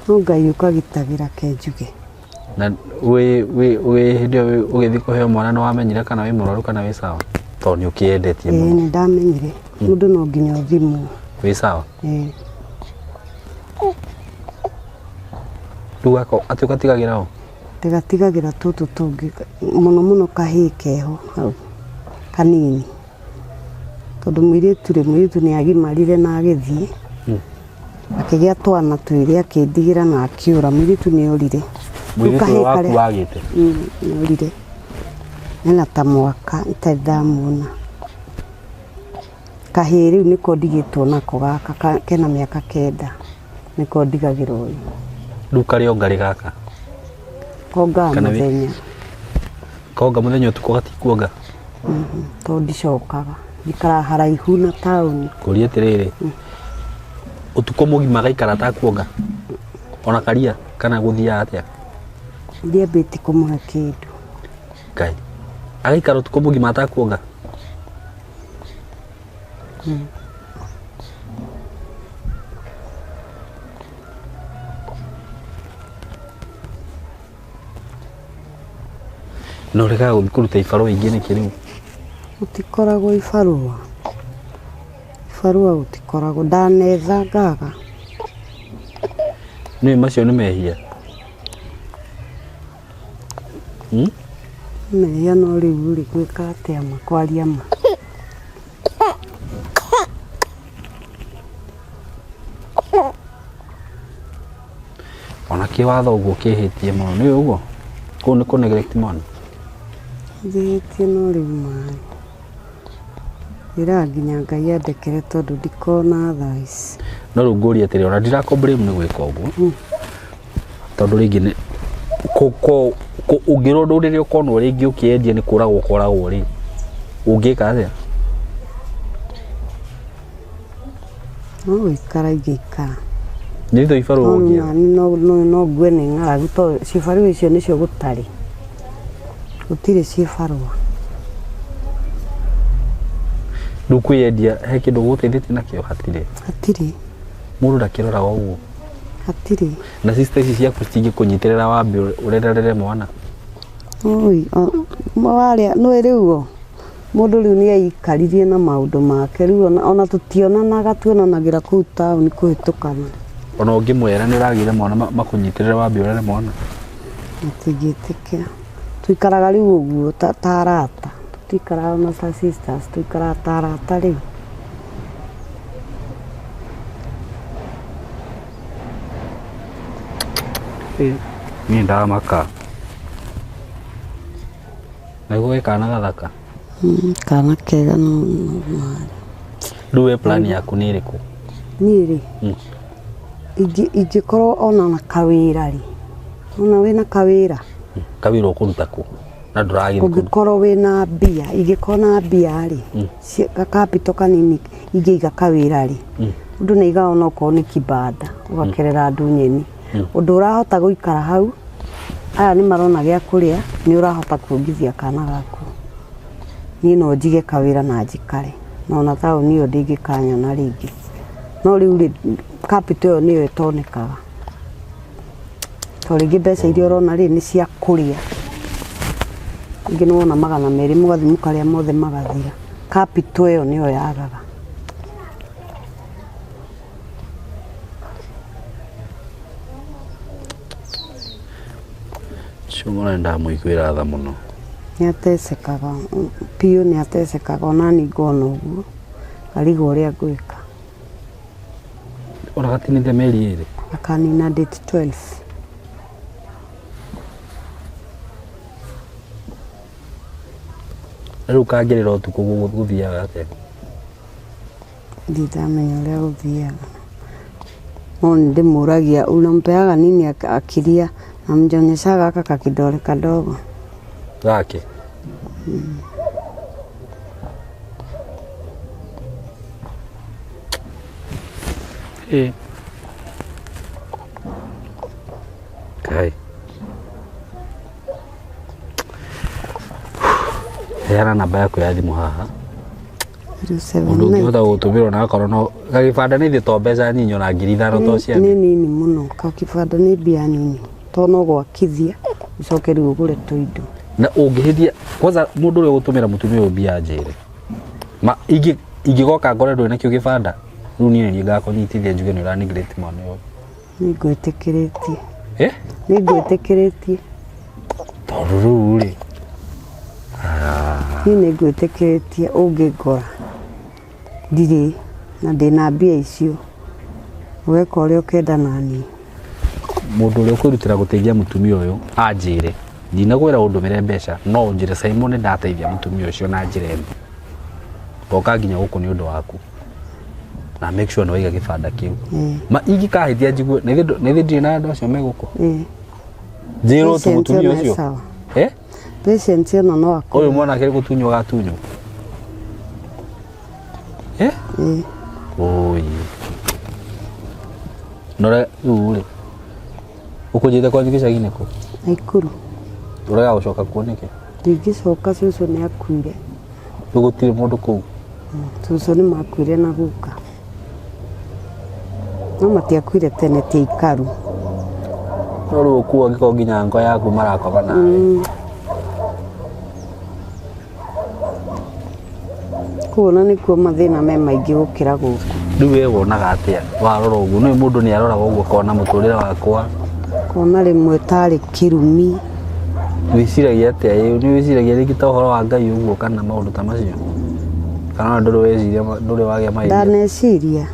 Speaker 1: No Ngai ũkagitagĩra ke njuge.
Speaker 3: Na wĩ wĩ wĩ hĩndĩ ĩyo ũgĩthiĩ kũheo mwana nĩ wamenyire kana wĩ mũrwaru kana wĩ sawa? Tondũ nĩ ũkĩendetie
Speaker 1: Ĩĩ
Speaker 3: mũno.
Speaker 1: nĩ ndamenyire. Mũndũ no nginya ũthimwo.
Speaker 3: Wĩ sawa?
Speaker 1: Ĩĩ.
Speaker 3: Rĩu gaka atĩ ũgatigagĩra ũ?
Speaker 1: Ndĩgatigagĩra tũtũ tũngĩ mũno mũno kahĩĩ keho hau kanini. Tondũ mũirĩtu rĩ, mũirĩtu nĩ agimarire na agĩthiĩ. Akĩgĩa twana 2 akĩndigĩra na akĩũra. Mũirĩtu nĩ orire. Rĩu
Speaker 3: Mũirĩtu
Speaker 1: kahĩĩ
Speaker 3: ũyũ waku
Speaker 1: karĩa
Speaker 3: wagĩte?
Speaker 1: Nĩ orire. Ena ta mwaka itarĩ ndamuona. Kahĩĩ rĩu nĩko ndigĩtwo nako gaka kena mĩaka 9 nĩko ndigagĩra ũyũ.
Speaker 3: Rĩu karĩ onga rĩ gaka?
Speaker 1: Kongaga
Speaker 3: Kana wĩ-
Speaker 1: mũthenya.
Speaker 3: Konga mũthenya ũtukũ gatikuonga?
Speaker 1: Tondũ ndicokaga. Njikaraga haraihu na taũni.
Speaker 3: Ngũrie atĩrĩrĩ, ũtukũ mũgima gaikara atakuonga? Ona karia kana gũthiaga atĩa?
Speaker 1: Ndiambĩtie kũmũhe kĩndũ.
Speaker 3: Ngai. Agaikara ũtukũ mũgima atakuonga? Na ũregaga gũthiĩ kũruta ibarũa ingĩ nĩkĩ rĩu?
Speaker 1: Gũtikoragwo ibarũa. Ibarũa gũtikoragwo. Ndanetha ngaga.
Speaker 3: Nĩũĩ macio nĩ mehia?
Speaker 1: Mehia no rĩu rĩ, ngwĩka atĩa ma, kwaria ma.
Speaker 3: Ona kĩwatho ũguo kĩhĩtie mũno, nĩũĩ ũguo? Kũu nĩ kũ neglect mwana.
Speaker 1: Njĩhĩtie no rĩu maĩ. Njĩraga nginya Ngai andekere tondũ ndikona thaa ici.
Speaker 3: No rĩu ngũrie atĩrĩ, ona ndirakũ blame nĩ gwĩka ũguo. Tondũ rĩngĩ nĩ ũngĩrwo ndũrĩrĩ ũkonwo rĩngĩ ũkĩendia nĩ kũragwo ũkoragwo rĩ, ũngĩka atĩa?
Speaker 1: No gũikara ingĩikara.
Speaker 3: Nĩ itho ibarũa
Speaker 1: No
Speaker 3: ũngĩetha.
Speaker 1: nani no ngue nĩ ng'aragu tondũ cibarũa icio nĩcio gũtarĩ. Gũtirĩ cibarũa.
Speaker 3: Rĩu kwĩyendia he kĩndũ gũgũteithĩtie nakĩo? Hatirĩ.
Speaker 1: Hatirĩ.
Speaker 3: Mũndũ ndakĩroraga ũguo.
Speaker 1: Hatirĩ.
Speaker 3: Na sister ici ciaku citingĩkũnyitĩrĩra wambe ũrererere mwana?
Speaker 1: Oi, Warĩa nĩ rĩu o mũndũ rĩu nĩ eikaririe na maũndũ make rĩu ona, ona tũtionanaga tuonanagĩra kũu taũni kũhĩtũkana.
Speaker 3: Ona ũngĩmwĩra nĩ ũragĩire mwana makũnyitĩrĩre wambe ũrere mwana.
Speaker 1: Matingĩtĩkĩra. Tũikaraga rĩu ũguo ta, ta arata. Tũtikaraga ona ta sisters, tũikaraga ta arata rĩu.
Speaker 3: Niĩ ndamaka. Naguo wĩ kana gathaka.
Speaker 1: Kana kega no no marĩ.
Speaker 3: Rĩu we plan yaku nĩ ĩrĩkũ?
Speaker 1: Niĩ rĩ, ingĩkorwo ona na kawĩra rĩ, ona wĩna kawĩra,
Speaker 3: Kawĩra ũkũruta kũ? Na ndũragĩthiĩ kũ?
Speaker 1: ũngĩkorwo wĩna mbia, ingĩkorwo na mbia rĩ, gakapito kanini ingĩiga kawĩra rĩ, mũndũ nĩ aigaga ona okorwo nĩ kibanda, ũgakerera andũ nyeni. Ũndũ ũrahota gũikara hau, aya nĩ marona gĩa kũrĩa, nĩ ũrahota kuongithia kana gaku. Niĩ no njige kawĩra na njikare, na ona taũni ĩyo ndĩngĩkanyona rĩngĩ. No rĩu rĩ, capital ĩyo nĩyo ĩtonekaga. To rĩngĩ mbeca iria ũrona rĩ, nĩ cia kũrĩa. Rĩngĩ nĩ wona 200 mũgathiĩ mũkarĩa mothe magathira. Capital ĩyo nĩyo yagaga.
Speaker 3: Ũcio mwana nĩ ndamũiguĩra tha mũno.
Speaker 1: Nĩ atecekaga biũ, nĩ atecekaga ona niĩ ngona ũguo, ngarigwo ũrĩa ngwĩka.
Speaker 3: Ona gatinĩte mĩeri ĩrĩ?
Speaker 1: Akanina date 12.
Speaker 3: Rĩu kangĩrĩra ũtukũ gũthiaga atĩa?
Speaker 1: Ndirĩ ndamenya ũrĩa gũthiaga. No nĩ ndĩmũragia unampeaga nini akilia namnyonyeshaga gaka kakidole kadogo.
Speaker 3: Gake? Ĩ. Kai. Heana namba yaku ya thimũ haha. Mũndũ ũngĩhota gũtũmĩra ona akorwo no gagĩbanda nĩ ithuĩ to mbeca nyinyi ona 5,000 to cia
Speaker 1: nĩ nini mũno kakibanda nĩ mbia nini to no gwakithia ũcoke rĩu ũgũre tũindo.
Speaker 3: Na ũngĩhĩtia kwanza mũndũ ũrĩa ũgũtũmĩra mũtumia ũyũ mbia njĩre ma ingĩgoka ngore ndũrĩ nakĩo gĩbanda rĩu niĩ nĩ niĩ ngakũnyitithia njuge nĩ ũra neglect mwana ũyũ.
Speaker 1: Nĩ ngwĩtĩkĩrĩtie.
Speaker 3: Eh?
Speaker 1: Nĩ ngwĩtĩkĩrĩtie.
Speaker 3: Tondũ rĩu rĩ
Speaker 1: Niĩ nĩ ngwĩtĩkĩrĩtie ũngĩngora ndirĩ na ndĩna mbia icio ũgeka ũrĩa ũkenda naniĩ.
Speaker 3: Mũndũ ũrĩa ũkwĩrutĩra gũteithia mũtumia ũyũ anjĩre, ndinakwĩra ũndũmĩre mbeca no ũnjĩre Simon nĩ ndateithia mũtumia ũcio na njĩra ĩno. Ngoka nginya gũkũ nĩ ũndũ waku. Na make sure nĩ waiga gĩbanda kĩu. Ma ingĩkahĩtia njigue na ithuĩ ndirĩ na andũ acio me gũkũ. Njĩrwo tu
Speaker 1: Patient
Speaker 3: mũtumia
Speaker 1: ĩyo nĩ
Speaker 3: ũcio.
Speaker 1: sawa.
Speaker 3: Eh?
Speaker 1: Patient ĩno no akũre.
Speaker 3: Ũyũ mwana akĩrĩ gũtunywo gatunywo. Eh? Oi. Nore rĩu rĩ. Ũkũnjĩte kwanyu gĩcagi-inĩ kũ?
Speaker 1: Naikuru.
Speaker 3: Ũrega gũcoka kuo nĩkĩ?
Speaker 1: Ndingĩcoka cũcũ nĩ akuire.
Speaker 3: Rĩu gũtirĩ mũndũ kũu?
Speaker 1: Cũcũ nĩ makuire na guka. No matiakuire tene ti aikaru.
Speaker 3: No rĩu ũkuo angĩkorwo nginya ngo yaku marakoma nawe.
Speaker 1: Kũu ona nĩkuo mathĩna me maingĩ gũkĩra gũkũ.
Speaker 3: Rĩu we wonaga atĩa warora ũguo? Nĩ mũndũ nĩ aroraga ũguo akona mũtũrĩre wakwa.
Speaker 1: Kona rĩmwe tarĩ kĩrumi.
Speaker 3: Wĩciragia atĩa? Ĩ nĩ wĩciragia rĩngĩ ta ũhoro wa Ngai ũguo kana maũndũ ta macio? Kana ona ndũrĩ weciria ndũrĩ wagĩa ma idea?
Speaker 1: Ndaneciria.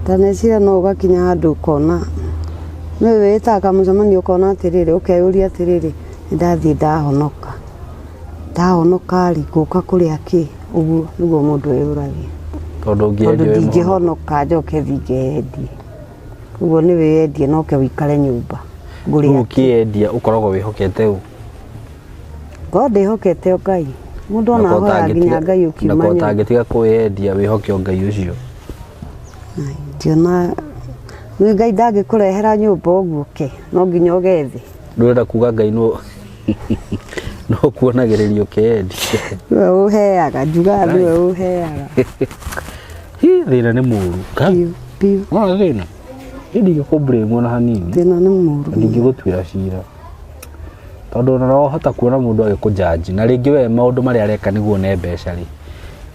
Speaker 1: Ndaneciria no ũgakinya handũ ũkona nĩ wĩtaga kamũcemanio ũkona atĩrĩrĩ ũkeyũria atĩrĩrĩ nĩ ndathiĩ ndahonoka. Ndahonoka rĩ ngũka kũrĩa kĩ? Ũguo nĩguo mũndũ eyũragia.
Speaker 3: Tondũ ũngĩendia
Speaker 1: Tondũ
Speaker 3: wĩ mũhonoku.
Speaker 1: ndingĩhonoka njoke thiĩ ngeyendie. Ũguo nĩ wĩyendie na ũke ũikare nyũmba. Ngũrĩa
Speaker 3: Rĩu
Speaker 1: kĩ?
Speaker 3: ũkĩyendia ũkoragwo wĩhokete ũ?
Speaker 1: Ngorwo ndĩhokete o Ngai. Mũndũ ona ahoyaga nginya Ngai ũkiuma
Speaker 3: Na
Speaker 1: nyũmba.
Speaker 3: ũtangĩtiga kwĩyendia wĩhoke o Ngai ũcio.
Speaker 1: Ndiona nĩ Ngai ndangĩkũrehera nyũmba ũguo ke no nginya ũgethe.
Speaker 3: Ndũrenda kuga Ngai no no kuonagĩrĩria ũkĩyendia.
Speaker 1: Nĩwe ũheaga njugaga nĩwe ũheaga.
Speaker 3: Hi thĩna nĩ mũru.
Speaker 1: Biũ biũ.
Speaker 3: Wona thĩna? Niĩ ndingĩkũ blame ona hanini.
Speaker 1: Thĩna nĩ mũru.
Speaker 3: Ndingĩgũtuĩra cira. Tondũ ona no wahota kuona mũndũ agĩkũjanji na rĩngĩ we maũndũ marĩa areka nĩguo one mbeca rĩ,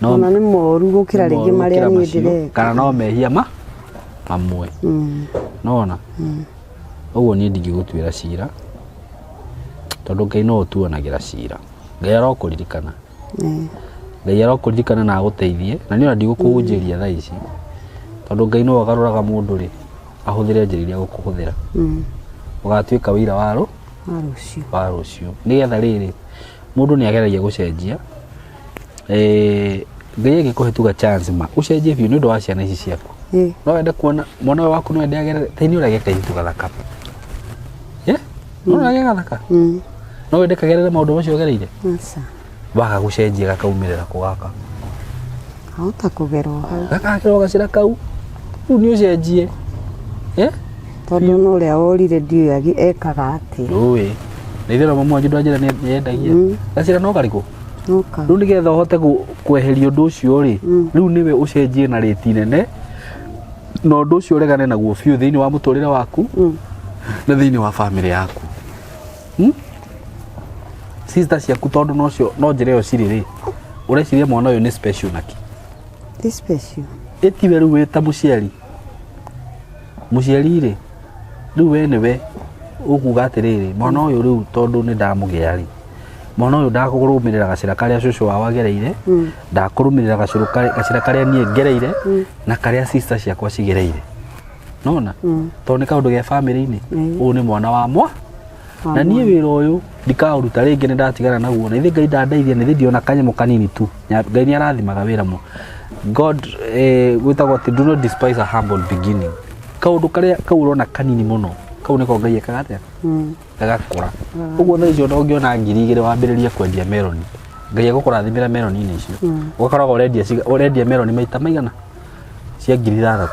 Speaker 3: no
Speaker 1: Ona nĩ moru gũkĩra
Speaker 3: nĩ
Speaker 1: rĩngĩ
Speaker 3: moru
Speaker 1: marĩa
Speaker 3: gũkĩra
Speaker 1: niĩ
Speaker 3: macio,
Speaker 1: ndĩreka.
Speaker 3: kana no mehia ma mamwe. Nona ũguo niĩ ndingĩgũtuĩra cira tondũ Ngai no ũtuanagĩra cira. Ngai arokũririkana. Ngai arokũririkana na agũteithie na niĩ ona ndigũkũhunjĩria thaa ici tondũ Ngai no agarũraga mũndũ rĩ ahũthĩre njĩra iria agũkũhũthĩra. Ũgatuĩka wĩira wa rũ
Speaker 1: Wa rũciũ.
Speaker 3: Wa rũciũ nĩgetha rĩrĩ mũndũ nĩ ageragia gũcenjia. Eh, Ngai agĩkũhe chance ma ũcenjie biũ nĩ ũndũ wa ciana ici ciaku. No wende kuona mwana ũyũ waku, no wende agerere ta nĩ ũrĩa geka kairĩtu gathaka? Eh, no ũrĩa ge gathaka? No wende kagerere maũndũ macio ũgereire?
Speaker 1: Aca.
Speaker 3: Waga gũcenjia gakaumĩrĩra kũ gaka?
Speaker 1: Ahota kũgerwo hau.
Speaker 3: Gakagerwo gacĩra kau. Rĩu nĩ ũcenjie. Eh?
Speaker 1: Tondũ no ũrĩa worire ndiũĩ ekaga atĩa.
Speaker 3: Ndũĩ na ithuĩ mamu wanyu ndwanjĩra nĩ endagia gacĩra no karĩkũ?
Speaker 1: No kau.
Speaker 3: Rĩu nĩgetha ũhote kweheria ũndũ ũcio rĩ, rĩu nĩwe ũcenjie na rĩti nene na ũndũ ũcio ũregane naguo biũ thĩinĩ wa mũtũrĩre waku na thĩinĩ wa bamĩrĩ yaku. Sister ciaku tondũ nocio no njĩra ĩyo cirĩ rĩ, ũreciria mwana ũyũ nĩ special naki?
Speaker 1: Ti special.
Speaker 3: Ĩtiwe rĩu wĩ ta mũciari, mũciari rĩ, rĩu we nĩwe ũkuga atĩrĩrĩ, mwana ũyũ rĩu tondũ nĩ ndamũgĩa rĩ, mwana ũyũ ndakũrũmĩrĩra gacĩra karĩa cũcũ wao agereire, ndakũrũmĩrĩra gacĩra karĩa niĩ ngereire na karĩa sister ciakwa cigereire. Nona tondũ nĩ kaũndũ ge bamĩrĩ-inĩ, ũyũ nĩ mwana wa mwa
Speaker 1: Wa
Speaker 3: na niĩ
Speaker 1: mwana.
Speaker 3: wĩra ũyũ ndikaũruta rĩngĩ, nĩ ndatigana naguo na ithe Ngai ndandeithia na ithe ndiona kanyamũ kanini tu. Ngai nĩ arathimaga wĩra mo. God, gwĩtagwo atĩ do not despise a humble beginning. Kaũndũ karĩa kau ũrona kanini mũno, kau nĩko Ngai ekaga atĩa? Gagakũra. Ũguo thaa icio ona ũngĩona 2000 wambĩrĩrie kwendia meroni, Ngai egũkũrathimĩra meroni-inĩ icio. Ũgakoragwo ũrendia meroni maita maigana cia 6000.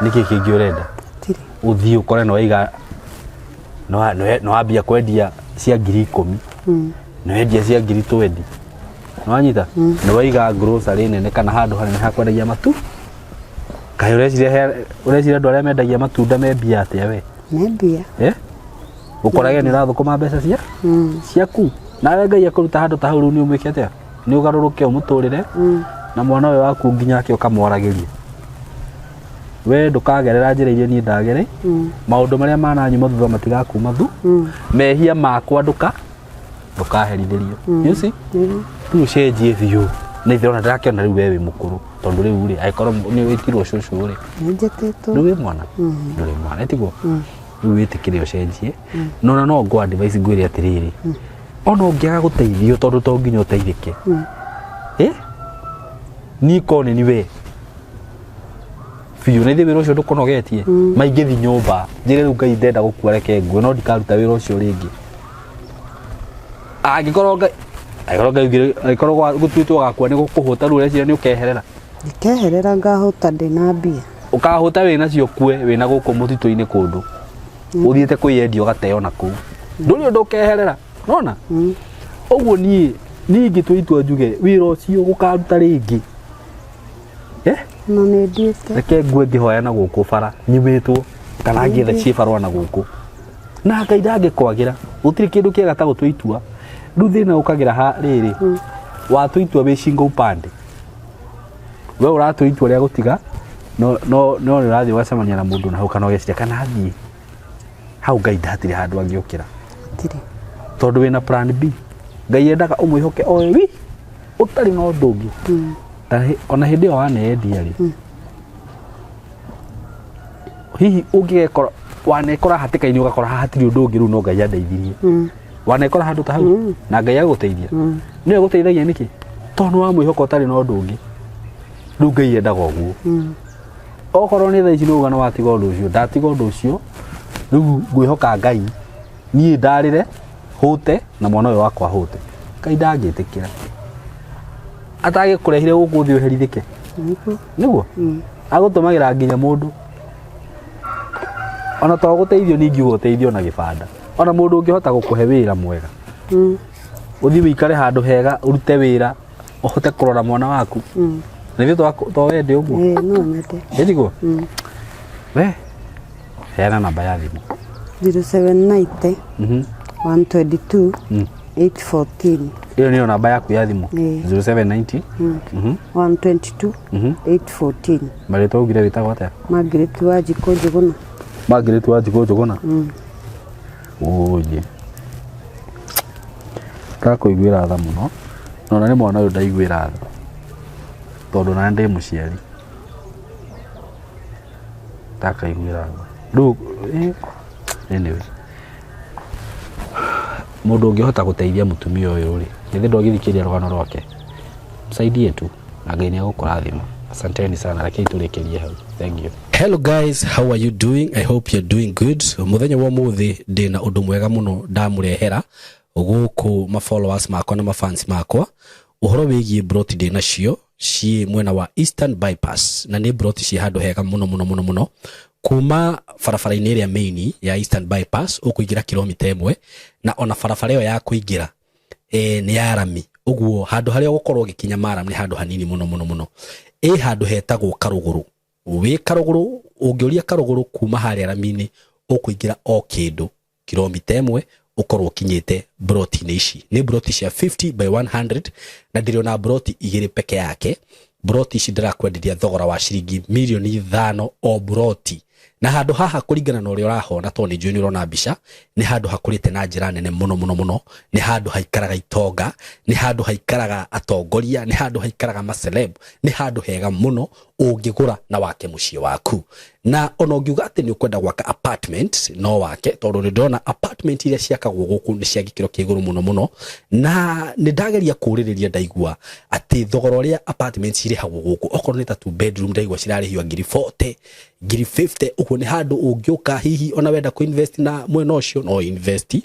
Speaker 3: Nĩkĩ kĩngĩ ũrenda?
Speaker 1: Gũtirĩ.
Speaker 3: Ũthiĩ ũkore nĩ waiga nĩ wambia kwendia cia 10,000, nĩ wendia cia 20,000, nĩ wanyita, nĩ waiga grocery nene kana handũ hanene ha kwendagia matu. Kaĩ ũreciria andũ arĩa mendagia matunda me mbia atĩa we?
Speaker 1: Me mbia.
Speaker 3: Eh, ũkorage nĩ ũrathũkũma mbeca cia ciaku nawe Ngai akũruta handũ ta hau. Rĩu nĩ ũmwĩke atĩa? Nĩ ũgarũrũke ũmũtũrĩre na mwana ũyũ waku nginya ake ũkamwaragĩria. We ndũkagerera njĩra iria niĩ ndagere, maũndũ marĩa mananyuma thutha matigakuma thu, mehia makwa ndũkaherithĩrio. You see, rĩu ũcenjie biũ na ithe ona ndĩrakĩona rĩu we wĩ mũkũrũ tondũ rĩu rĩ angĩkorwo nĩ wĩtirwo cũcũ rĩ,
Speaker 1: Nĩ njĩtĩtwo.
Speaker 3: Rĩu wĩ mwana, ndũrĩ mwana ĩtiguo. Rĩu wĩtĩkĩre ũcenjie no na no ngũ advice ngwĩre atĩrĩrĩ, ona ũngĩaga gũteithio tondũ to nginya ũteithĩke, eh, niĩ korwo nĩ ni we biũ na ithe wĩra ũcio ndũkũnogetie maingĩthi nyũmba njĩre rĩu Ngai ndenda gũkua, reke ngue no ndikaruta wĩra ũcio rĩngĩ. Angĩkorwo Ngai angĩkorwo gũtuĩtwo gakua nĩ gũkũhũta, rĩu ũreciria nĩ ũkeherera?
Speaker 1: Ndikeherera, ngahũta ndĩna mbia.
Speaker 3: Ũkahũta wĩ nacio kue wĩna gũkũ mũtitũ-inĩ kũndũ ũthiĩte kwĩyendia ũgateo na kũu, ndũrĩ ũndũ ũkeherera. Nona ũguo niĩ ingĩtua itua njuge wĩra ũcio gũkaruta rĩngĩ, eh?
Speaker 1: Na nĩ nduĩte.
Speaker 3: Reke ngue ngĩhoya na gũkũ bara nyumĩtwo kana ngĩetha ciĩbarũa na gũkũ na Ngai ndangĩkwagĩra. Gũtirĩ kĩndũ kĩega ta gũtua itua. Rĩu thĩna ũkagĩra ha rĩrĩ watua itua wĩ shingo upande, we ũratua itua rĩa gũtiga no nĩ ũrathiĩ ũgacemania na mũndũ na hau kana ũgeciria kana athiĩ hau Ngai ndatirĩ handũ angĩũkĩra.
Speaker 1: Gũtirĩ.
Speaker 3: Tondũ wĩna plan B. Ngai endaga ũmwĩhoke o wi ũtarĩ na ũndũ ũngĩ. Ona hĩndĩ ĩyo waneyendia rĩ, hihi ũngĩgekora wanekora hatĩka-inĩ ũgakora haha hatirĩ ũndũ ũngĩ, rĩu no Ngai andeithirie. Wanekora handũ ta hau na Ngai agũteithia, nĩwe gũteithagia nĩkĩ? Tondũ nĩ wamwĩhoka ũtarĩ na ũndũ ũngĩ. Rĩu Ngai endaga ũguo. Okorwo nĩ thaa ici nĩ uga nĩ watiga ũndũ ũcio, ndatiga ũndũ ũcio, rĩu ngwĩhoka Ngai niĩ ndarĩre hũte na mwana ũyũ wakwa hũte. Ngai ndangĩtĩkĩra atagĩkũrehire gũkũ thĩ ũherithĩke.
Speaker 1: Nĩguo.
Speaker 3: Nĩguo agũtũmagĩra nginya mũndũ ona to gũteithio, nĩ ingiuga ũteithio na gĩbanda, ona mũndũ ũngĩhota gũkũhe wĩra mwega, ũthiĩ wĩikare handũ hega ũrute wĩra ũhote kũrora mwana waku. Na ithuĩ to wende ũguo?
Speaker 1: Ĩĩ, no nyende.
Speaker 3: Ĩtiguo we heana namba ya thimũ.
Speaker 1: 0790. 122 814.
Speaker 3: Ĩyo nĩyo namba yaku ya thimũ?
Speaker 1: Ĩĩ.
Speaker 3: 0790
Speaker 1: 122 814.
Speaker 3: Marĩtwa ugire wĩtagwo atĩa?
Speaker 1: Margaret Wanjikũ Njũgũna.
Speaker 3: Margaret Wanjikũ Njũgũna. Ũyĩ, ndakũiguĩra tha mũno, na ona nĩ mwana ũyũ ndaiguĩra tha, tondũ na ndĩ mũciari, ndakaiguĩra tha rĩu. Anyway, mũndũ ũngĩhota gũteithia mũtumia ũyũ rĩ, githĩ ndũngĩthikĩrĩria rũgano rwake? Msaidie tu na Ngai nĩ egũkũrathima. Asanteni sana, rekei tũrĩkĩrie hau. Thank you.
Speaker 2: Hello guys, how are you doing? I hope you're doing good. Muthenya wa muthi ndina undu mwega muno ndamurehera guku ma followers makwa na ma fans makwa, uhoro wigie broti ndina cio ci mwena wa Eastern Bypass, na ni broti ci handu hega muno muno muno muno. Kuma barabara-inĩ ĩrĩa main ya Eastern Bypass ũkũingĩra kilomita 1, na ona barabara ĩyo ya kũingĩra nĩ ya rami, ũguo handũ harĩa ũgũkorwo ũgĩkinya maram nĩ handũ hanini mũno mũno mũno. Ĩ handũ hetagwo Karũgũrũ. Wĩ Karũgũrũ, ũngĩũria Karũgũrũ kuma harĩa rami-inĩ, ũkũingĩra o kĩndũ kilomita 1 ũkorwo ũkinyĩte broti-inĩ ici. Nĩ broti cia 50 by 100, na ndĩrĩ ona broti 2 peke yake. Broti ici ndĩrakwenderia thogora wa ciringi mirioni 5 o broti. Na handũ haha kũringana na ũrĩa ũrahona, tondũ nĩ njũĩ nĩ ũrona mbica, nĩ handũ hakũrĩte na njĩra nene mũno mũno mũno. Nĩ handũ haikaraga itonga, nĩ handũ haikaraga atongoria, nĩ handũ haikaraga maceleb, nĩ handũ hega mũno ũngĩgũra na wake mũciĩ waku. Na ona ũngiuga atĩ nĩ ũkwenda gwaka apartment, no wake, tondũ nĩ ndĩrona apartment iria ciakagwo gũkũ nĩ cia gĩkĩro kĩa igũrũ mũno mũno. Na nĩ ndageria kũũrĩrĩria, ndaigua atĩ thogora ũrĩa apartment cirĩhagwo gũkũ, okorwo nĩ ta 2 bedroom, ndaigua cirarĩhio ngiri 40, ngiri 50. Ũguo nĩ handũ ũngĩũka hihi ona wenda kũ-invest na mwena ũcio no invest.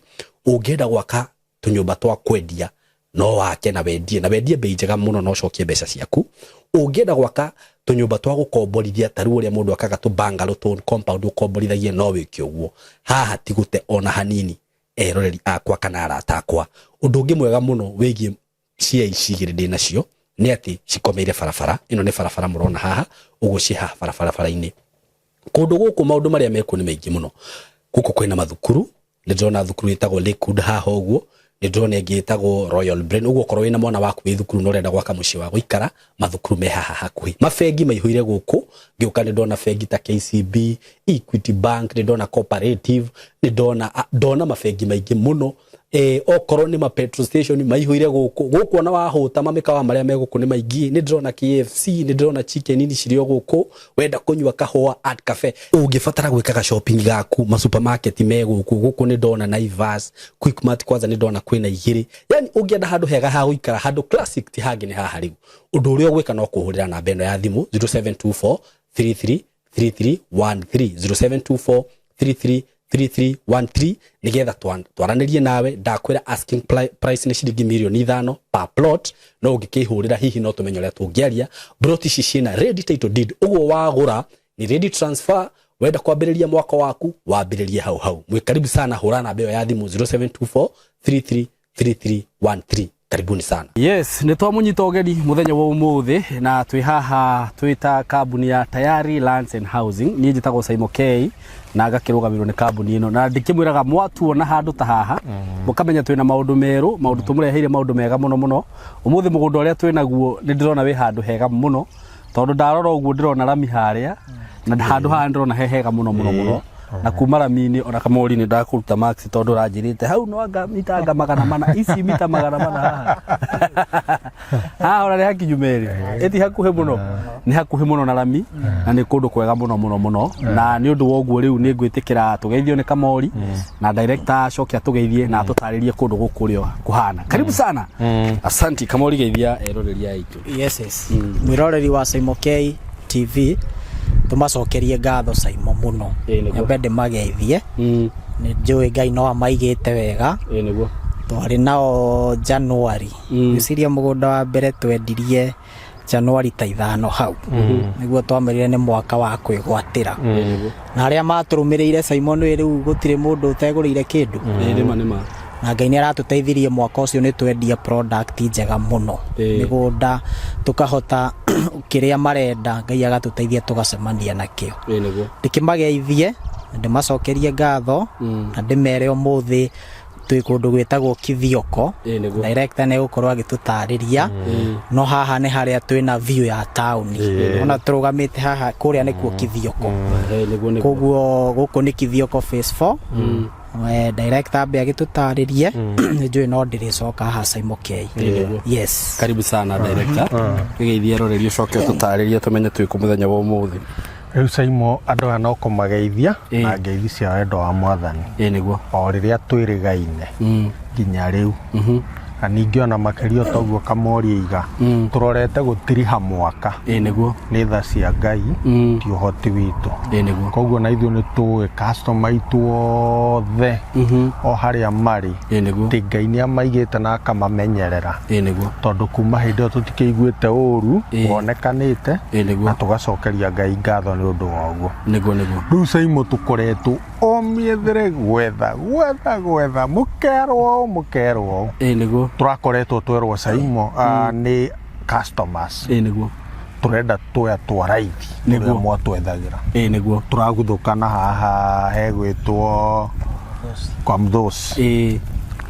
Speaker 2: Ũngĩenda gwaka tũnyũmba twa kwendia no wake na wendie, na wendie bei njega mũno na ũcokie mbeca ciaku. Ũngĩenda gwaka tũnyũmba twa gũkomborithia, ta rĩu ũrĩa mũndũ akaga tũ bungalow, tũ compound ũkomborithagia, no wĩke ũguo. Haha ti gũte ona hanini, eroreri akwa kana arata akwa. Ũndũ ũngĩ mwega mũno wĩgiĩ cia ici igĩrĩ ndĩ nacio nĩ atĩ cikomeire barabara ĩno. Nĩ barabara mũrona haha ũguo, ciĩ haha barabara-inĩ. Kũndũ gũkũ maũndũ marĩa mekuo nĩ maingĩ mũno. Gũkũ kwĩna mathukuru, nĩ ndĩrona thukuru ĩtagwo Lakewood haha ũguo, nĩ ndĩrona ĩngĩ ĩtagwo Royal Brain. Ũguo okorwo wĩna mwana waku wĩ thukuru na ũrenda gwaka mũciĩ wa gũikara, mathukuru me haha hakuhĩ. Mabengi maihũire gũkũ, ngĩũka nĩ ndona bengi ta KCB, Equity Bank, nĩ ndona Cooperative, nĩ ndona mabengi maingĩ mũno. Okorwo nĩ ma petrol station maihũire gũkũ. Gũkũ ona wahũta, mamĩkawa marĩa me gũkũ nĩ maingĩ. Nĩ ndĩrona KFC, nĩ ndĩrona Chicken Inn cirĩ o gũkũ. Wenda kũnyua kahũa, Art Cafe. Ũngĩbatara gwĩkaga shopping gaku, ma supermarket me gũkũ. Gũkũ nĩ ndona Naivas, Quickmart, kwanza nĩ ndona kwĩna 2. Yani ũngĩenda handũ hega ha gũikara, handũ classic, ti hangĩ nĩ haha. Rĩu ũndũ ũrĩa ũgwĩka no kũhũrĩra namba ĩno ya thimũ 0724 33 3313, 0724 33 3313, nigetha twaranĩrie nawe. Ndakwĩra asking price nĩ ciringi mirioni 5 per plot, no ũngĩkĩhũrĩra hihi no tũmenye ũrĩa tũngĩaria. Plot ici ciĩna ready title deed, ũguo wagũra ni ready transfer. Wenda kwambĩrĩria mwaka waku, wambĩrĩrie hau hau. Mwĩ karibu sana, hũra namba ĩyo ya thimũ 0724 33 3313. Karibuni sana.
Speaker 3: Yes, nĩ twamũnyita ũgeni mũthenya wa ũmũthĩ, na twĩ haha twĩ ta kambuni ya Tayari Lands and Housing. Niĩ njĩtagwo Saimo K na ngakĩrũgamĩrĩrwo nĩ kambuni ĩno, na ndĩkĩmwĩraga mwatuona handũ ta haha mũkamenya twĩna maũndũ merũ, maũndũ tũmũreheire, maũndũ mega mũno mũno. Ũmũthĩ mũgũnda ũrĩa twĩ naguo nĩ ndĩrona wĩ handũ hega mũno, tondũ ndarora ũguo ndĩrona rami harĩa, na handũ haha ndĩrona he hega mũno mũno mũno. Na kuma rami-inĩ ona kamori nĩ ndakũruta max, tondũ ũranjĩrĩte hau no anga mita anga 400, ici mita 400 haha haha ona nĩ hakinyu merĩ, ĩti hakuhĩ mũno, nĩ hakuhĩ mũno na rami, na nĩ kũndũ kwega mũno mũno mũno. Na nĩ ũndũ wa ũguo rĩu nĩ ngwĩtĩkĩra tũgeithio nĩ Kamori na director, acoke atũgeithie na atũtarĩrie kũndũ gũkũ ũrĩa kũhana. Karibu sana, asanti. Kamori, geithia eroreri aitũ.
Speaker 4: Yes. Mwiroreri wa Saimo K TV, tumacokerie ngatho Saimo muno.
Speaker 3: Ĩĩ, nĩguo.
Speaker 4: Nyambe ndĩmageithie. Nĩ njũĩ Ngai no amaigĩte wega.
Speaker 3: Ĩĩ nĩguo.
Speaker 4: Twarĩ nao January. Ngwĩciria mũgũnda wa mbere twendirie January ta 5 hau, nĩguo twamerire nĩ mwaka wa kwĩgwatĩra.
Speaker 3: Ĩĩ nĩguo.
Speaker 4: Na arĩa matũrũmĩrĩire, Simon, wĩ rĩu gũtirĩ mũndũ ũtegũrĩire kĩndũ.
Speaker 3: Ĩĩ nĩma nĩma.
Speaker 4: Na Ngai nĩ aratũteithirie, mwaka ũcio nĩ twendia product njega mũno. Mĩgũnda tũkahota kĩrĩa marenda, Ngai agatũteithia tũgacemania nakĩo.
Speaker 3: Ĩĩ nĩguo.
Speaker 4: Ndĩkĩmageithie na ndĩmacokerie ngatho na ndĩmere ũmũthĩ Twĩ kũndũ gwĩtagwo Kithioko.
Speaker 3: Ĩĩ nĩguo.
Speaker 4: Director nĩ egũkorwo agĩtũtarĩria, no haha nĩ harĩa twĩna view ya taũni. Ona tũrũgamĩte haha, kũrĩa nĩkuo Kithioko.
Speaker 3: Ĩĩ nĩguo nĩguo.
Speaker 4: Koguo gũkũ nĩ Kithioko phase 4. Director ambe agĩtũtarĩrie, nĩ njũĩ no ndĩrĩcoka haha Saimo K. Yes.
Speaker 3: Karibu sana director. Gĩgeithie eroreri ũcoke ũtũtarĩrie tũmenye twĩ kũ mũthenya wa ũmũthĩ.
Speaker 5: Rĩu Saimo andũ aya no kũmageithia
Speaker 3: Ĩĩ.
Speaker 5: na ngeithi cia wendo wa mwathani.
Speaker 3: Ĩĩ nĩguo.
Speaker 5: O rĩrĩa twĩrĩgaine nginya rĩu. Na ningĩ ona makĩria o toguo Kamori oiga, tũrorete gũtiriha mwaka.
Speaker 3: Ĩĩ nĩguo.
Speaker 5: Nĩ tha cia Ngai, ti ũhoti witũ.
Speaker 3: Ĩĩ nĩguo.
Speaker 5: Koguo na ithuĩ nĩ tũĩ customer aitũ othe o harĩa marĩ,
Speaker 3: Ĩĩ nĩguo.
Speaker 5: atĩ Ngai nĩ amaigĩte na akamamenyerera.
Speaker 3: Ĩĩ nĩguo.
Speaker 5: Tondũ kuma hĩndĩ ĩyo tũtikĩiguĩte ũru
Speaker 3: Ĩĩ.
Speaker 5: wonekanĩte,
Speaker 3: Ĩĩ nĩguo.
Speaker 5: na tũgacokeria Ngai ngatho nĩ ũndũ wa ũguo.
Speaker 3: Nĩguo nĩguo.
Speaker 5: Rĩu Saimo tũkoretwo o mĩethere gwetha gwetha gwetha, mũkerwo ũũ mũkerwo ũũ.
Speaker 3: Ĩĩ nĩguo.
Speaker 5: Tũrakoretwo twerwo Saimo nĩ customers.
Speaker 3: Ĩĩ nĩguo.
Speaker 5: Tũrenda tũya twa raithi
Speaker 3: Nĩguo.
Speaker 5: tũrĩa mwatwethagĩra.
Speaker 3: Ĩĩ nĩguo.
Speaker 5: Tũraguthũkana haha hegwĩtwo kwa Mthosi.
Speaker 3: Ĩĩ.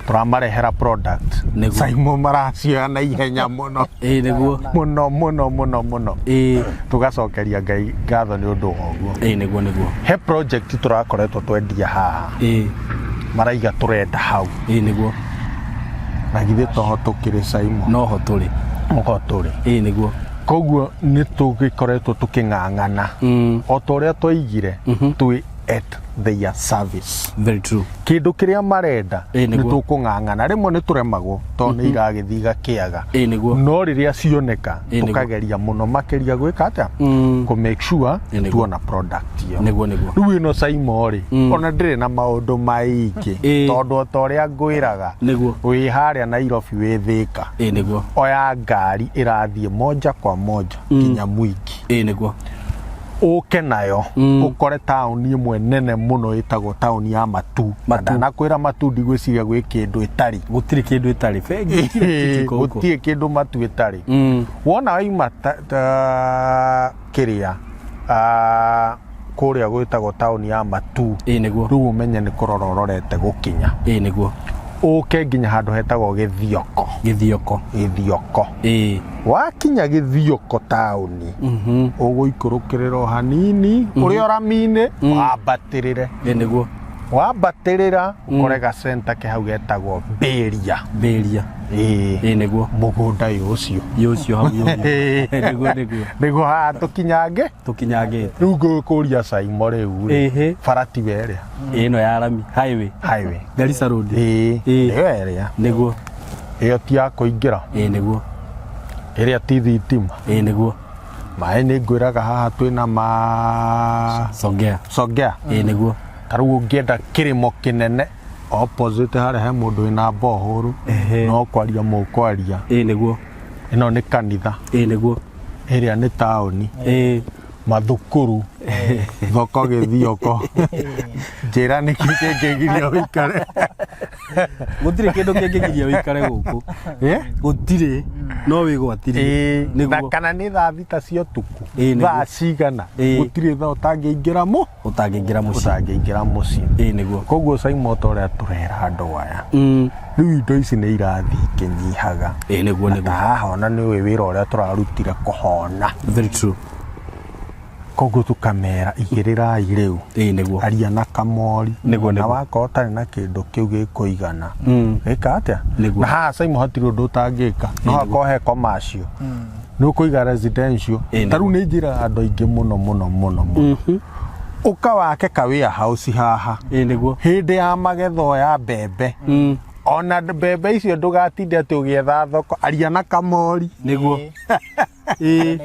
Speaker 5: Tũramarehera product.
Speaker 3: Nĩguo.
Speaker 5: Saimo maracioya na ihenya mũno.
Speaker 3: Ĩĩ nĩguo.
Speaker 5: Mũno mũno mũno mũno.
Speaker 3: Ĩĩ.
Speaker 5: Tũgacokeria Ngai ngatho nĩ ũndũ wa ũguo.
Speaker 3: Ĩĩ nĩguo nĩguo.
Speaker 5: He project tũrakoretwo twendia haha.
Speaker 3: Ĩĩ.
Speaker 5: Maraiga tũrenda hau.
Speaker 3: Ĩĩ nĩguo.
Speaker 5: Na githĩ toho tũkĩrĩ Saimo?
Speaker 3: Noho tũrĩ.
Speaker 5: Noho tũrĩ.
Speaker 3: Ĩĩ nĩguo.
Speaker 5: Koguo nĩ tũgĩkoretwo tũkĩng'ang'ana. O ta ũrĩa twaigire, twĩ at their service.
Speaker 3: Very true.
Speaker 5: Kĩndũ kĩrĩa marenda
Speaker 3: Ĩĩ,
Speaker 5: nĩ
Speaker 3: nĩguo.
Speaker 5: tũkũng'ang'ana. Rĩmwe nĩ tũremagwo tondũ nĩ iragĩthiĩ igakĩaga.
Speaker 3: Ĩĩ, nĩguo.
Speaker 5: No rĩrĩa cioneka,
Speaker 3: Ĩĩ, nĩguo.
Speaker 5: tũkageria mũno makĩria gwĩka atĩa? Kũ make sure
Speaker 3: Ĩĩ, nĩguo.
Speaker 5: tuona product ĩyo.
Speaker 3: Nĩguo, nĩguo.
Speaker 5: Rĩu ĩno Saimo rĩ, ona ndĩrĩ na maũndũ maingĩ.
Speaker 3: Ĩĩ.
Speaker 5: Tondũ o ta ũrĩa ngwĩraga,
Speaker 3: Nĩguo.
Speaker 5: wĩ harĩa Nairobi wĩ Thĩka.
Speaker 3: Ĩĩ, nĩguo.
Speaker 5: Oya ngari ĩrathiĩ moja kwa moja nginya Mwingi.
Speaker 3: Ĩĩ, nĩguo.
Speaker 5: Ũke nayo ũkore taũni ĩmwe nene mũno ĩtagwo taũni ya Matu.
Speaker 3: Matu.
Speaker 5: Ndanakwĩra Matu ndigwĩciria gwĩ kĩndũ ĩtarĩ.
Speaker 3: Gũtirĩ kĩndũ ĩtarĩ. Bengi kila kitu iko huko.
Speaker 5: Gũtirĩ kĩndũ Matu ĩtarĩ. Wona waima ta kĩrĩa, kũrĩa gwĩtagwo taũni ya Matu.
Speaker 3: Ĩĩ, nĩguo.
Speaker 5: Rĩu ũmenye nĩ kũrora ũrorete gũkinya.
Speaker 3: Ĩĩ, nĩguo.
Speaker 5: Ũke nginya handũ hetagwo Gĩthioko.
Speaker 3: Gĩthioko.
Speaker 5: Gĩthioko.
Speaker 3: Ĩĩ.
Speaker 5: Wakinya Gĩthioko taũni, ũgũikũrũkĩrĩra o hanini, ũrĩ o rami-inĩ, wambatĩrĩre.
Speaker 3: Ĩĩ, nĩguo.
Speaker 5: Wambatĩrĩra, ũkore ga center ke hau getagwo Mbĩria.
Speaker 3: Mbĩria.
Speaker 5: Ĩĩ.
Speaker 3: Ĩĩ, nĩguo.
Speaker 5: Mũgũnda yũ ũcio.
Speaker 3: Yũ ũcio hau yũ. Nĩguo, nĩguo.
Speaker 5: Nĩguo haha tũkinyange.
Speaker 3: Tũkinyangĩte.
Speaker 5: Rĩu ngũkũria Saimo rĩu rĩ.
Speaker 3: Ĩhĩ.
Speaker 5: Bara tiwe ĩrĩa.
Speaker 3: Ĩno ya rami, highway.
Speaker 5: Highway.
Speaker 3: Garissa Road.
Speaker 5: Ĩĩ.
Speaker 3: Ĩĩ.
Speaker 5: Nĩyo ĩrĩa.
Speaker 3: Nĩguo.
Speaker 5: Ĩyo ti ya kũingĩra.
Speaker 3: Ĩĩ, nĩguo.
Speaker 5: Ĩrĩa ti thitima.
Speaker 3: Ĩĩ, nĩguo.
Speaker 5: Maĩ nĩ ngwĩraga haha twĩna ma
Speaker 3: Songea.
Speaker 5: Songea.
Speaker 3: Ĩĩ, nĩguo.
Speaker 5: Ta rĩu ũngĩenda kĩrĩmo kĩnene opposite harĩa he mũndũ wĩna bohũru no kwaria mũkwaria.
Speaker 3: Ĩĩ, nĩguo.
Speaker 5: Ĩno nĩ kanitha.
Speaker 3: Ĩĩ, nĩguo.
Speaker 5: Ĩrĩa nĩ taũni.
Speaker 3: Ĩĩ.
Speaker 5: Mathukuru. Thoko Gĩthioko. Njĩra nĩkĩ kĩngĩgiria ũikare.
Speaker 3: Gũtirĩ kĩndũ kĩngĩgiria ũikare gũkũ. Gũtirĩ. No wĩgwatirie.
Speaker 5: Ĩĩ.
Speaker 3: Nĩguo.
Speaker 5: Na kana nĩ thaa thita cia ũtukũ.
Speaker 3: Ĩĩ, nĩguo.
Speaker 5: Thaa cigana.
Speaker 3: Ĩĩ.
Speaker 5: Gũtirĩ thaa ũtangĩingĩra mũ.
Speaker 3: Ũtangĩingĩra mũciĩ.
Speaker 5: Ũtangĩingĩra mũciĩ.
Speaker 3: Ĩĩ, nĩguo.
Speaker 5: Koguo Saimo ta ũrĩa tũrera andũ aya. Rĩu indo ici nĩ irathiĩ ikĩnyihaga.
Speaker 3: Ĩĩ, nĩguo,
Speaker 5: Na
Speaker 3: nĩguo.
Speaker 5: ta haha ona nĩ ũĩ wĩra ũrĩa tũrarutire kũhona.
Speaker 3: Very true.
Speaker 5: Koguo tũkamera igĩrĩrai rĩu.
Speaker 3: Ĩĩ, nĩguo.
Speaker 5: Aria na kamori.
Speaker 3: Nĩguo,
Speaker 5: Na
Speaker 3: nĩguo.
Speaker 5: wakorwo ũtarĩ na kĩndũ kĩu gĩkũigana. Ĩka atĩa?
Speaker 3: Nĩguo.
Speaker 5: Na haha Saimo hatirĩ ũndũ ũtangĩka. No hakorwo he commercial. Nĩ ũkũiga residential.
Speaker 3: Ĩĩ,
Speaker 5: Ta rĩu nĩ njĩraga andũ aingĩ mũno mũno mũno mũno. Ũka wake ka warehouse haha.
Speaker 3: Ĩĩ, nĩguo.
Speaker 5: Hĩndĩ ya magetha ya mbembe. Ona mbembe icio ndũgatinde atĩ ũgĩetha thoko. Aria na kamori.
Speaker 3: Nĩguo. Ĩĩ.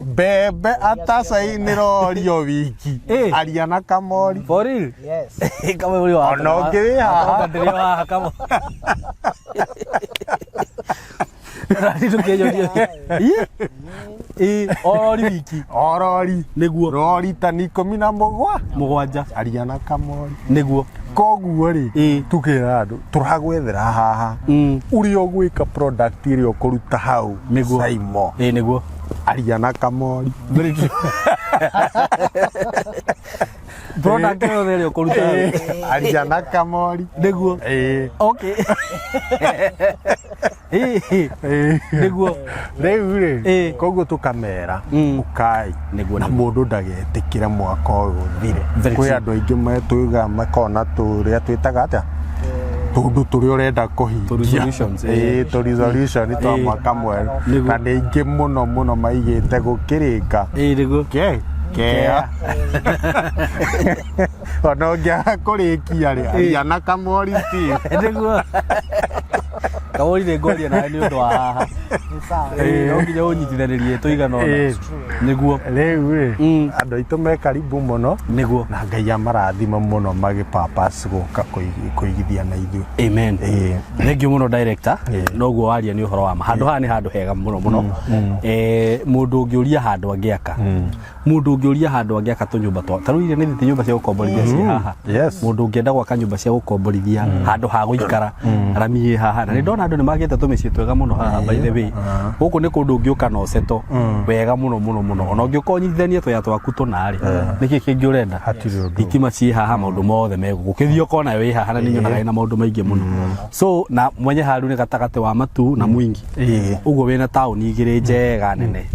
Speaker 5: Mbembe atacai nĩ rori o wiki.
Speaker 3: Ĩĩ.
Speaker 5: Aria na kamori.
Speaker 3: For real?
Speaker 4: Yes.
Speaker 3: Kamori wa.
Speaker 5: Ona ũngĩ wĩ haha.
Speaker 3: Ndĩrĩ o haha kamori. Rari tũkĩnyonia. Ĩ. Ĩ, o rori wiki.
Speaker 5: O rori.
Speaker 3: Nĩguo.
Speaker 5: Rori tani ikũmi na mũgwa.
Speaker 3: Mũgwanja.
Speaker 5: Aria na kamori.
Speaker 3: Nĩguo.
Speaker 5: Koguo rĩ,
Speaker 3: Ĩĩ.
Speaker 5: tukĩra andũ tũragwethera haha. Ũrĩa ũgwĩka product ĩrĩa ũkũruta hau.
Speaker 3: Nĩguo.
Speaker 5: Saimo.
Speaker 3: Ĩĩ, nĩguo.
Speaker 5: Aria na kamori.
Speaker 3: Product yothe ĩrĩa ũkũruta hau.
Speaker 5: Aria na kamori.
Speaker 3: Nĩguo.
Speaker 5: Ĩĩ.
Speaker 3: Okay. Ĩĩ.
Speaker 5: Ĩĩ.
Speaker 3: Nĩguo.
Speaker 5: Rĩu rĩ,
Speaker 3: Ĩĩ.
Speaker 5: koguo tũkamera ũkai
Speaker 3: Nĩguo,
Speaker 5: na
Speaker 3: nĩguo.
Speaker 5: mũndũ ndagetĩkĩre mwaka ũyũ ũthire.
Speaker 3: Very
Speaker 5: Kwĩ
Speaker 3: true.
Speaker 5: andũ aingĩ metũiga makona tũrĩa twĩtaga atĩa tũndũ tũrĩa ũrenda kũhingia.
Speaker 3: Tũ resolutions, ĩĩ.
Speaker 5: Ĩĩ, tũ resolution twa
Speaker 3: Ĩĩ.
Speaker 5: mwaka mwerũ.
Speaker 3: Nĩguo.
Speaker 5: Na nĩ aingĩ mũno mũno maigĩte gũkĩrĩka.
Speaker 3: Ĩĩ nĩguo.
Speaker 5: Ke, kea. Ona ũngĩaga kũrĩkia rĩ, aria na kamori Steve.
Speaker 3: Nĩguo. Kamori nĩ ngwaria nawe nĩ ũndũ wa haha. Ĩĩ, no nginya ũnyitithanĩrie tũigana ũna.
Speaker 5: Ĩĩ.
Speaker 3: Nĩguo.
Speaker 5: Rĩu rĩ,
Speaker 3: Mm.
Speaker 5: andũ aitũ me karibu mũno
Speaker 3: Nĩguo.
Speaker 5: na Ngai amarathime mũno magĩ purpose gũka kũigithia na ithuĩ.
Speaker 3: Amen.
Speaker 5: Ĩĩ.
Speaker 3: Thank you mũno director.
Speaker 5: Ĩĩ.
Speaker 3: Noguo waria nĩ ũhoro wa ma. Handũ haha nĩ handũ hega mũno mũno. Eh, mũndũ ũngĩũria handũ angĩaka. Mũndũ ũngĩũria handũ angĩaka tũnyũmba twa. Ta rĩu iria nĩ thiti nyũmba cia gũkomborithia ciĩ haha.
Speaker 5: Yes.
Speaker 3: Mũndũ ũngĩenda gwaka nyũmba cia gũkomborithia handũ ha gũikara rami ĩ haha. Na nĩ ndona andũ nĩ magĩte tũmĩciĩ twega mũno haha by the way. Gũkũ nĩ kũndũ ũngĩũka na ũceto wega mũno mũno mũno. Ona ũngĩũka ũnyitithanie tũya twaku tũna rĩ. Nĩkĩ kĩngĩ ũrenda?
Speaker 5: Hatirĩ ũndũ.
Speaker 3: Thitima ciĩ haha maũndũ mothe me gũkũ. Ũkĩthiĩ ũkona wĩ haha na nĩ nyonaga ĩna maũndũ maingĩ mũno. So na mwenye haru nĩ gatagatĩ wa Matu na Mwingi.
Speaker 5: Ĩĩ.
Speaker 3: Ũguo wĩna taũni igĩrĩ njega nene.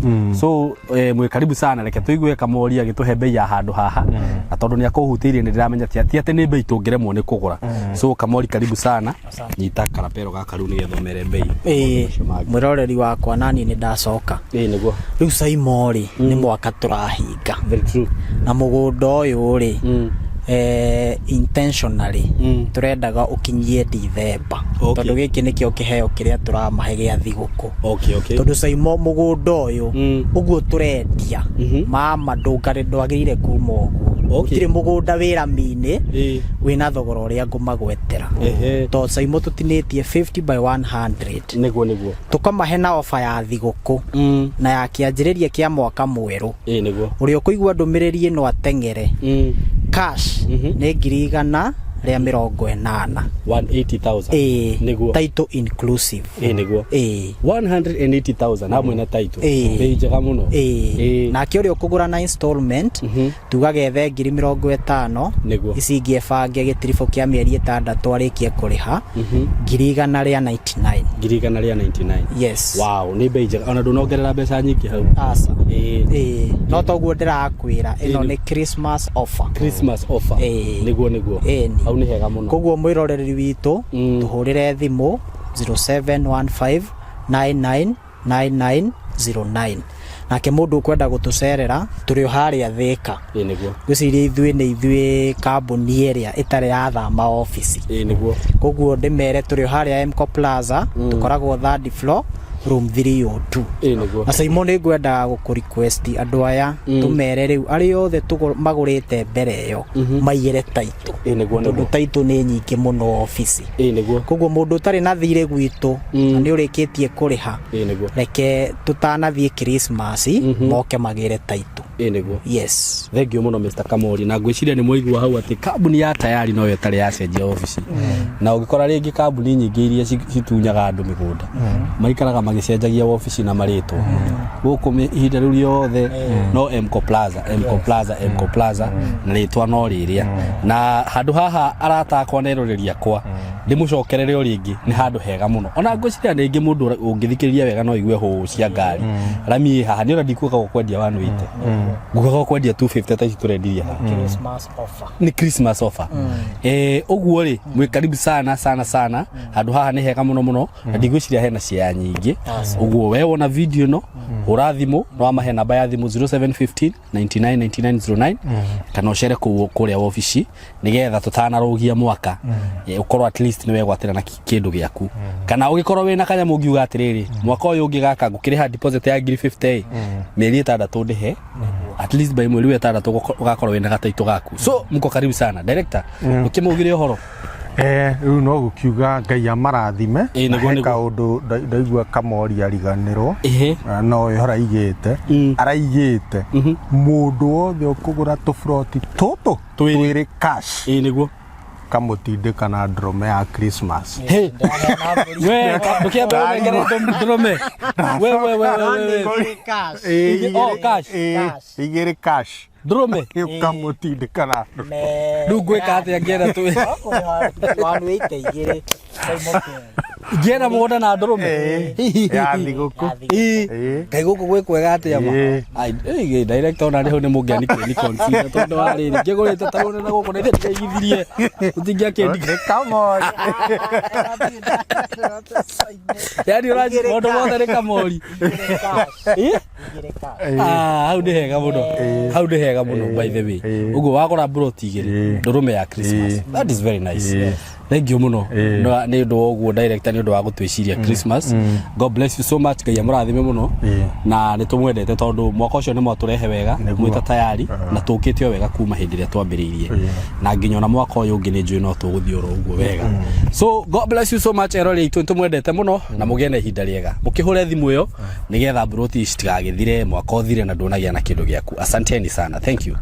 Speaker 3: So mwĩ karibu sana, reke tũigue Kamori agĩtũhe bei ya handũ haha. Na tondũ nĩ akũhutĩirie nĩ ndĩramenya ti atĩ nĩ bei tũngĩremwo nĩ kũgũra. So Kamori karibu sana. Nyita karapero gaka rĩu nĩgetha ũmere bei.
Speaker 4: Ĩĩ,
Speaker 3: Macio mangĩ.
Speaker 4: mwĩroreri wakwa nani nĩ ndacoka.
Speaker 3: Ĩĩ nĩguo.
Speaker 4: Rĩu Saimo rĩ, nĩ mwaka tũrahinga.
Speaker 3: Very true.
Speaker 4: Na mũgũnda ũyũ rĩ, intentionally tũrendaga ũkinyie Dithemba. Tondũ gĩkĩ nĩkĩo kĩheo kĩrĩa tũramahe gĩa thigũkũ. Tondũ Saimo mũgũnda ũyũ ũguo tũrendia, mama ndũngarĩ ndwagĩrĩire kuma ũguo. Gũtirĩ mũgũnda wĩ rami-inĩ wĩna thogora ũrĩa ngũmagwetera. Tondũ Saimo tũtinĩtie 50 by 100.
Speaker 3: Nĩguo nĩguo.
Speaker 4: Tũkamahe na ofa ya thigũkũ na ya kĩanjĩrĩria kĩa mwaka mwerũ.
Speaker 3: Ĩĩ nĩguo.
Speaker 4: Ũrĩa ũkũigua ndũmĩrĩri ĩno ateng'ere. Cash nĩ 180,000.
Speaker 3: 180,000.
Speaker 4: Ĩĩ.
Speaker 3: Nĩguo.
Speaker 4: Title inclusive.
Speaker 3: Ĩĩ nĩguo.
Speaker 4: Ĩĩ.
Speaker 3: 180,000 hamwe na title.
Speaker 4: Ĩĩ.
Speaker 3: Bei njega mũno.
Speaker 4: Ĩĩ.
Speaker 3: Ĩĩ.
Speaker 4: Nake ũrĩa ũkũgũra na installment tugaga ethe 50,000.
Speaker 3: Nĩguo.
Speaker 4: Ici ingĩ ebange gĩtiribũ kĩa mĩeri 6 arĩkie kũrĩha 199,000.
Speaker 3: 199,000.
Speaker 4: Yes.
Speaker 3: Wow, nĩ bei njega. Ona ndũnongerera mbeca nyingĩ hau.
Speaker 4: Aca.
Speaker 3: Ĩĩ.
Speaker 4: Ĩĩ. No toguo ndĩrakwĩra ĩno nĩ Christmas offer.
Speaker 3: Christmas offer.
Speaker 4: Ĩĩ.
Speaker 3: Nĩguo nĩguo.
Speaker 4: Ĩni.
Speaker 3: Hau nĩ hega mũno.
Speaker 4: Koguo mwĩroreri witũ tũhũrĩre thimũ 0715 99 9909. Nake mũndũ ũkwenda gũtũcerera tũrĩ o harĩa Thĩka.
Speaker 3: Ĩĩ nĩguo.
Speaker 4: Ngwĩciria ithuĩ nĩ ithuĩ kambuni ĩrĩa ĩtarĩ yathama obici.
Speaker 3: Ĩĩ nĩguo.
Speaker 4: Koguo ndĩmere tũrĩ o harĩa Mco Plaza, tũkoragwo third floor room 302.
Speaker 3: Ĩĩ nĩguo.
Speaker 4: Na Simon nĩ ngwendaga gũkũ request andũ aya tũmere rĩu arĩa othe magũrĩte mbere ĩyo maigĩre title.
Speaker 3: Ĩĩ nĩguo
Speaker 4: Tondũ
Speaker 3: nĩguo.
Speaker 4: title nĩ nyingĩ mũno obici.
Speaker 3: Ĩĩ nĩguo.
Speaker 4: Koguo mũndũ ũtarĩ na thirĩ gwitũ na nĩ ũrĩkĩtie kũrĩha,
Speaker 3: Ĩĩ nĩguo.
Speaker 4: reke tũtanathiĩ Christmas moke magĩre title.
Speaker 3: Ĩĩ nĩguo.
Speaker 4: Yes.
Speaker 3: Thank you mũno Mr. Kamori na ngwĩciria nĩ mwaigua hau atĩ kambuni ya Tayari noyo ĩtarĩ yacenjia obici. Na ũngĩkora rĩngĩ kambuni nyingĩ iria citunyaga andũ mĩgũnda maikaraga magĩcenjagia obici na marĩtwa. Gũkũ ihinda rĩu rĩothe no Mco Plaza, Mco Plaza, Mco Plaza na rĩtwa no rĩrĩa. Na handũ haha arata akwa na eroreri akwa ndĩmũcokerere o rĩngĩ nĩ handũ hega mũno. Ona ngwĩciria rĩngĩ mũndũ ũngĩthikĩrĩria wega no aigue hũũ cia ngari. Rami ĩ haha nĩ ona ndikugaga ũkwendia 180. Ngugaga ũkwendia 250 ta ici tũrendirie haha.
Speaker 4: Christmas offer.
Speaker 3: Nĩ Christmas offer. Ũguo rĩ mwĩ karibu sana sana sana. Handũ haha nĩ hega mũno mũno na ndigwĩciria hena ciaya nyingĩ. Ũguo we wona video ĩno hũra thimũ no amahe namba ya thimũ 0715 99 99 09 kana ũcere kũu kũrĩa wabici nĩgetha tũtanarũgia mwaka ũkorwo at least nĩ wegwatĩra na kĩndũ gĩaku. Kana ũgĩkorwo wĩna kanyamũ ũngiuga atĩrĩrĩ mwaka ũyũ ũngĩ gaka ngũkĩrĩha deposit ya 50,000 mĩeri 6 ndĩhe at least by mweri wa 6 ũgakorwo wĩna gataitũ gaku. So mko karibu sana director. Ũkĩmaugire ũhoro.
Speaker 5: Rĩu no gũkiuga Ngai amarathime.
Speaker 3: Ĩĩ, nĩguo,
Speaker 5: He
Speaker 3: nĩguo.
Speaker 5: kaũndũ ndaigua Kamori ariganĩrwo.
Speaker 3: Ĩhĩ.
Speaker 5: No ĩho araigĩte. Araigĩte mũndũ wothe ũkũgũra tũburoti tũtũ
Speaker 3: Twĩrĩ.
Speaker 5: twĩrĩ cash.
Speaker 3: Ĩĩ nĩguo.
Speaker 5: Kamũtindĩka na ndũrũme ya Christmas.
Speaker 3: Hey. We, ndũkĩambe ũnengere ndũrũme. We, we, we, we, we.
Speaker 4: Cash.
Speaker 5: Ĩĩ,
Speaker 3: Oh, cash.
Speaker 5: Ĩĩ, igĩrĩ cash.
Speaker 3: Ndũrũme.
Speaker 5: Ũkamũtindĩka na ndũrũme.
Speaker 3: Rĩu ngwĩka atĩa ngĩenda tũ
Speaker 4: Wanu ĩte igĩrĩ.
Speaker 3: Ngĩenda mũgũnda na ndũrũme.
Speaker 5: Ĩĩ, ya thigũkũ.
Speaker 4: Ya thigũkũ.
Speaker 3: Ĩĩ.
Speaker 5: Ĩĩ.
Speaker 3: Kaĩ gũkũ gwĩ kwega atĩa ma?
Speaker 5: Ĩĩ.
Speaker 3: Ai, ĩĩ, director ona hau nĩ mũngĩani nĩ consider tondũ wa rĩrĩ ngĩgũrĩte taũni na gũkũ nĩ ndĩigithirie. Tũtingĩakĩendia.
Speaker 5: Nĩ kamori.
Speaker 3: Yaani ũranjĩ maũndũ mothe nĩ kamori. Ĩĩ? Ah, hau nĩ hega mũno. Hau nĩ hega mũno by the way. Ũguo wagũra mburoti igĩrĩ, ndũrũme ya Christmas. That is very nice. Thank you mũno nĩ ũndũ wa ũguo director nĩ ũndũ wa gũtwĩciria Christmas. God bless you so much. Ngai amũrathime mũno. Na nĩ tũmwendete tondũ mwaka ũcio nĩ mwatũrehe wega mwĩta tayari na tũkĩte o wega kuma hĩndĩ ĩrĩa twambĩrĩirie. Na nginya ona mwaka ũyũ ũngĩ nĩ njũĩ no tũgũthiĩ oro ũguo wega. So God bless you so much eroreri aitũ nĩ tũmwendete mũno na mũgĩe na ihinda rĩega. Mũkĩhũre thimũ ĩyo nĩgetha mburoti ici citigagĩthire mwaka ũthire na ndũnagĩa na kĩndũ gĩaku. Asanteni sana. Thank you.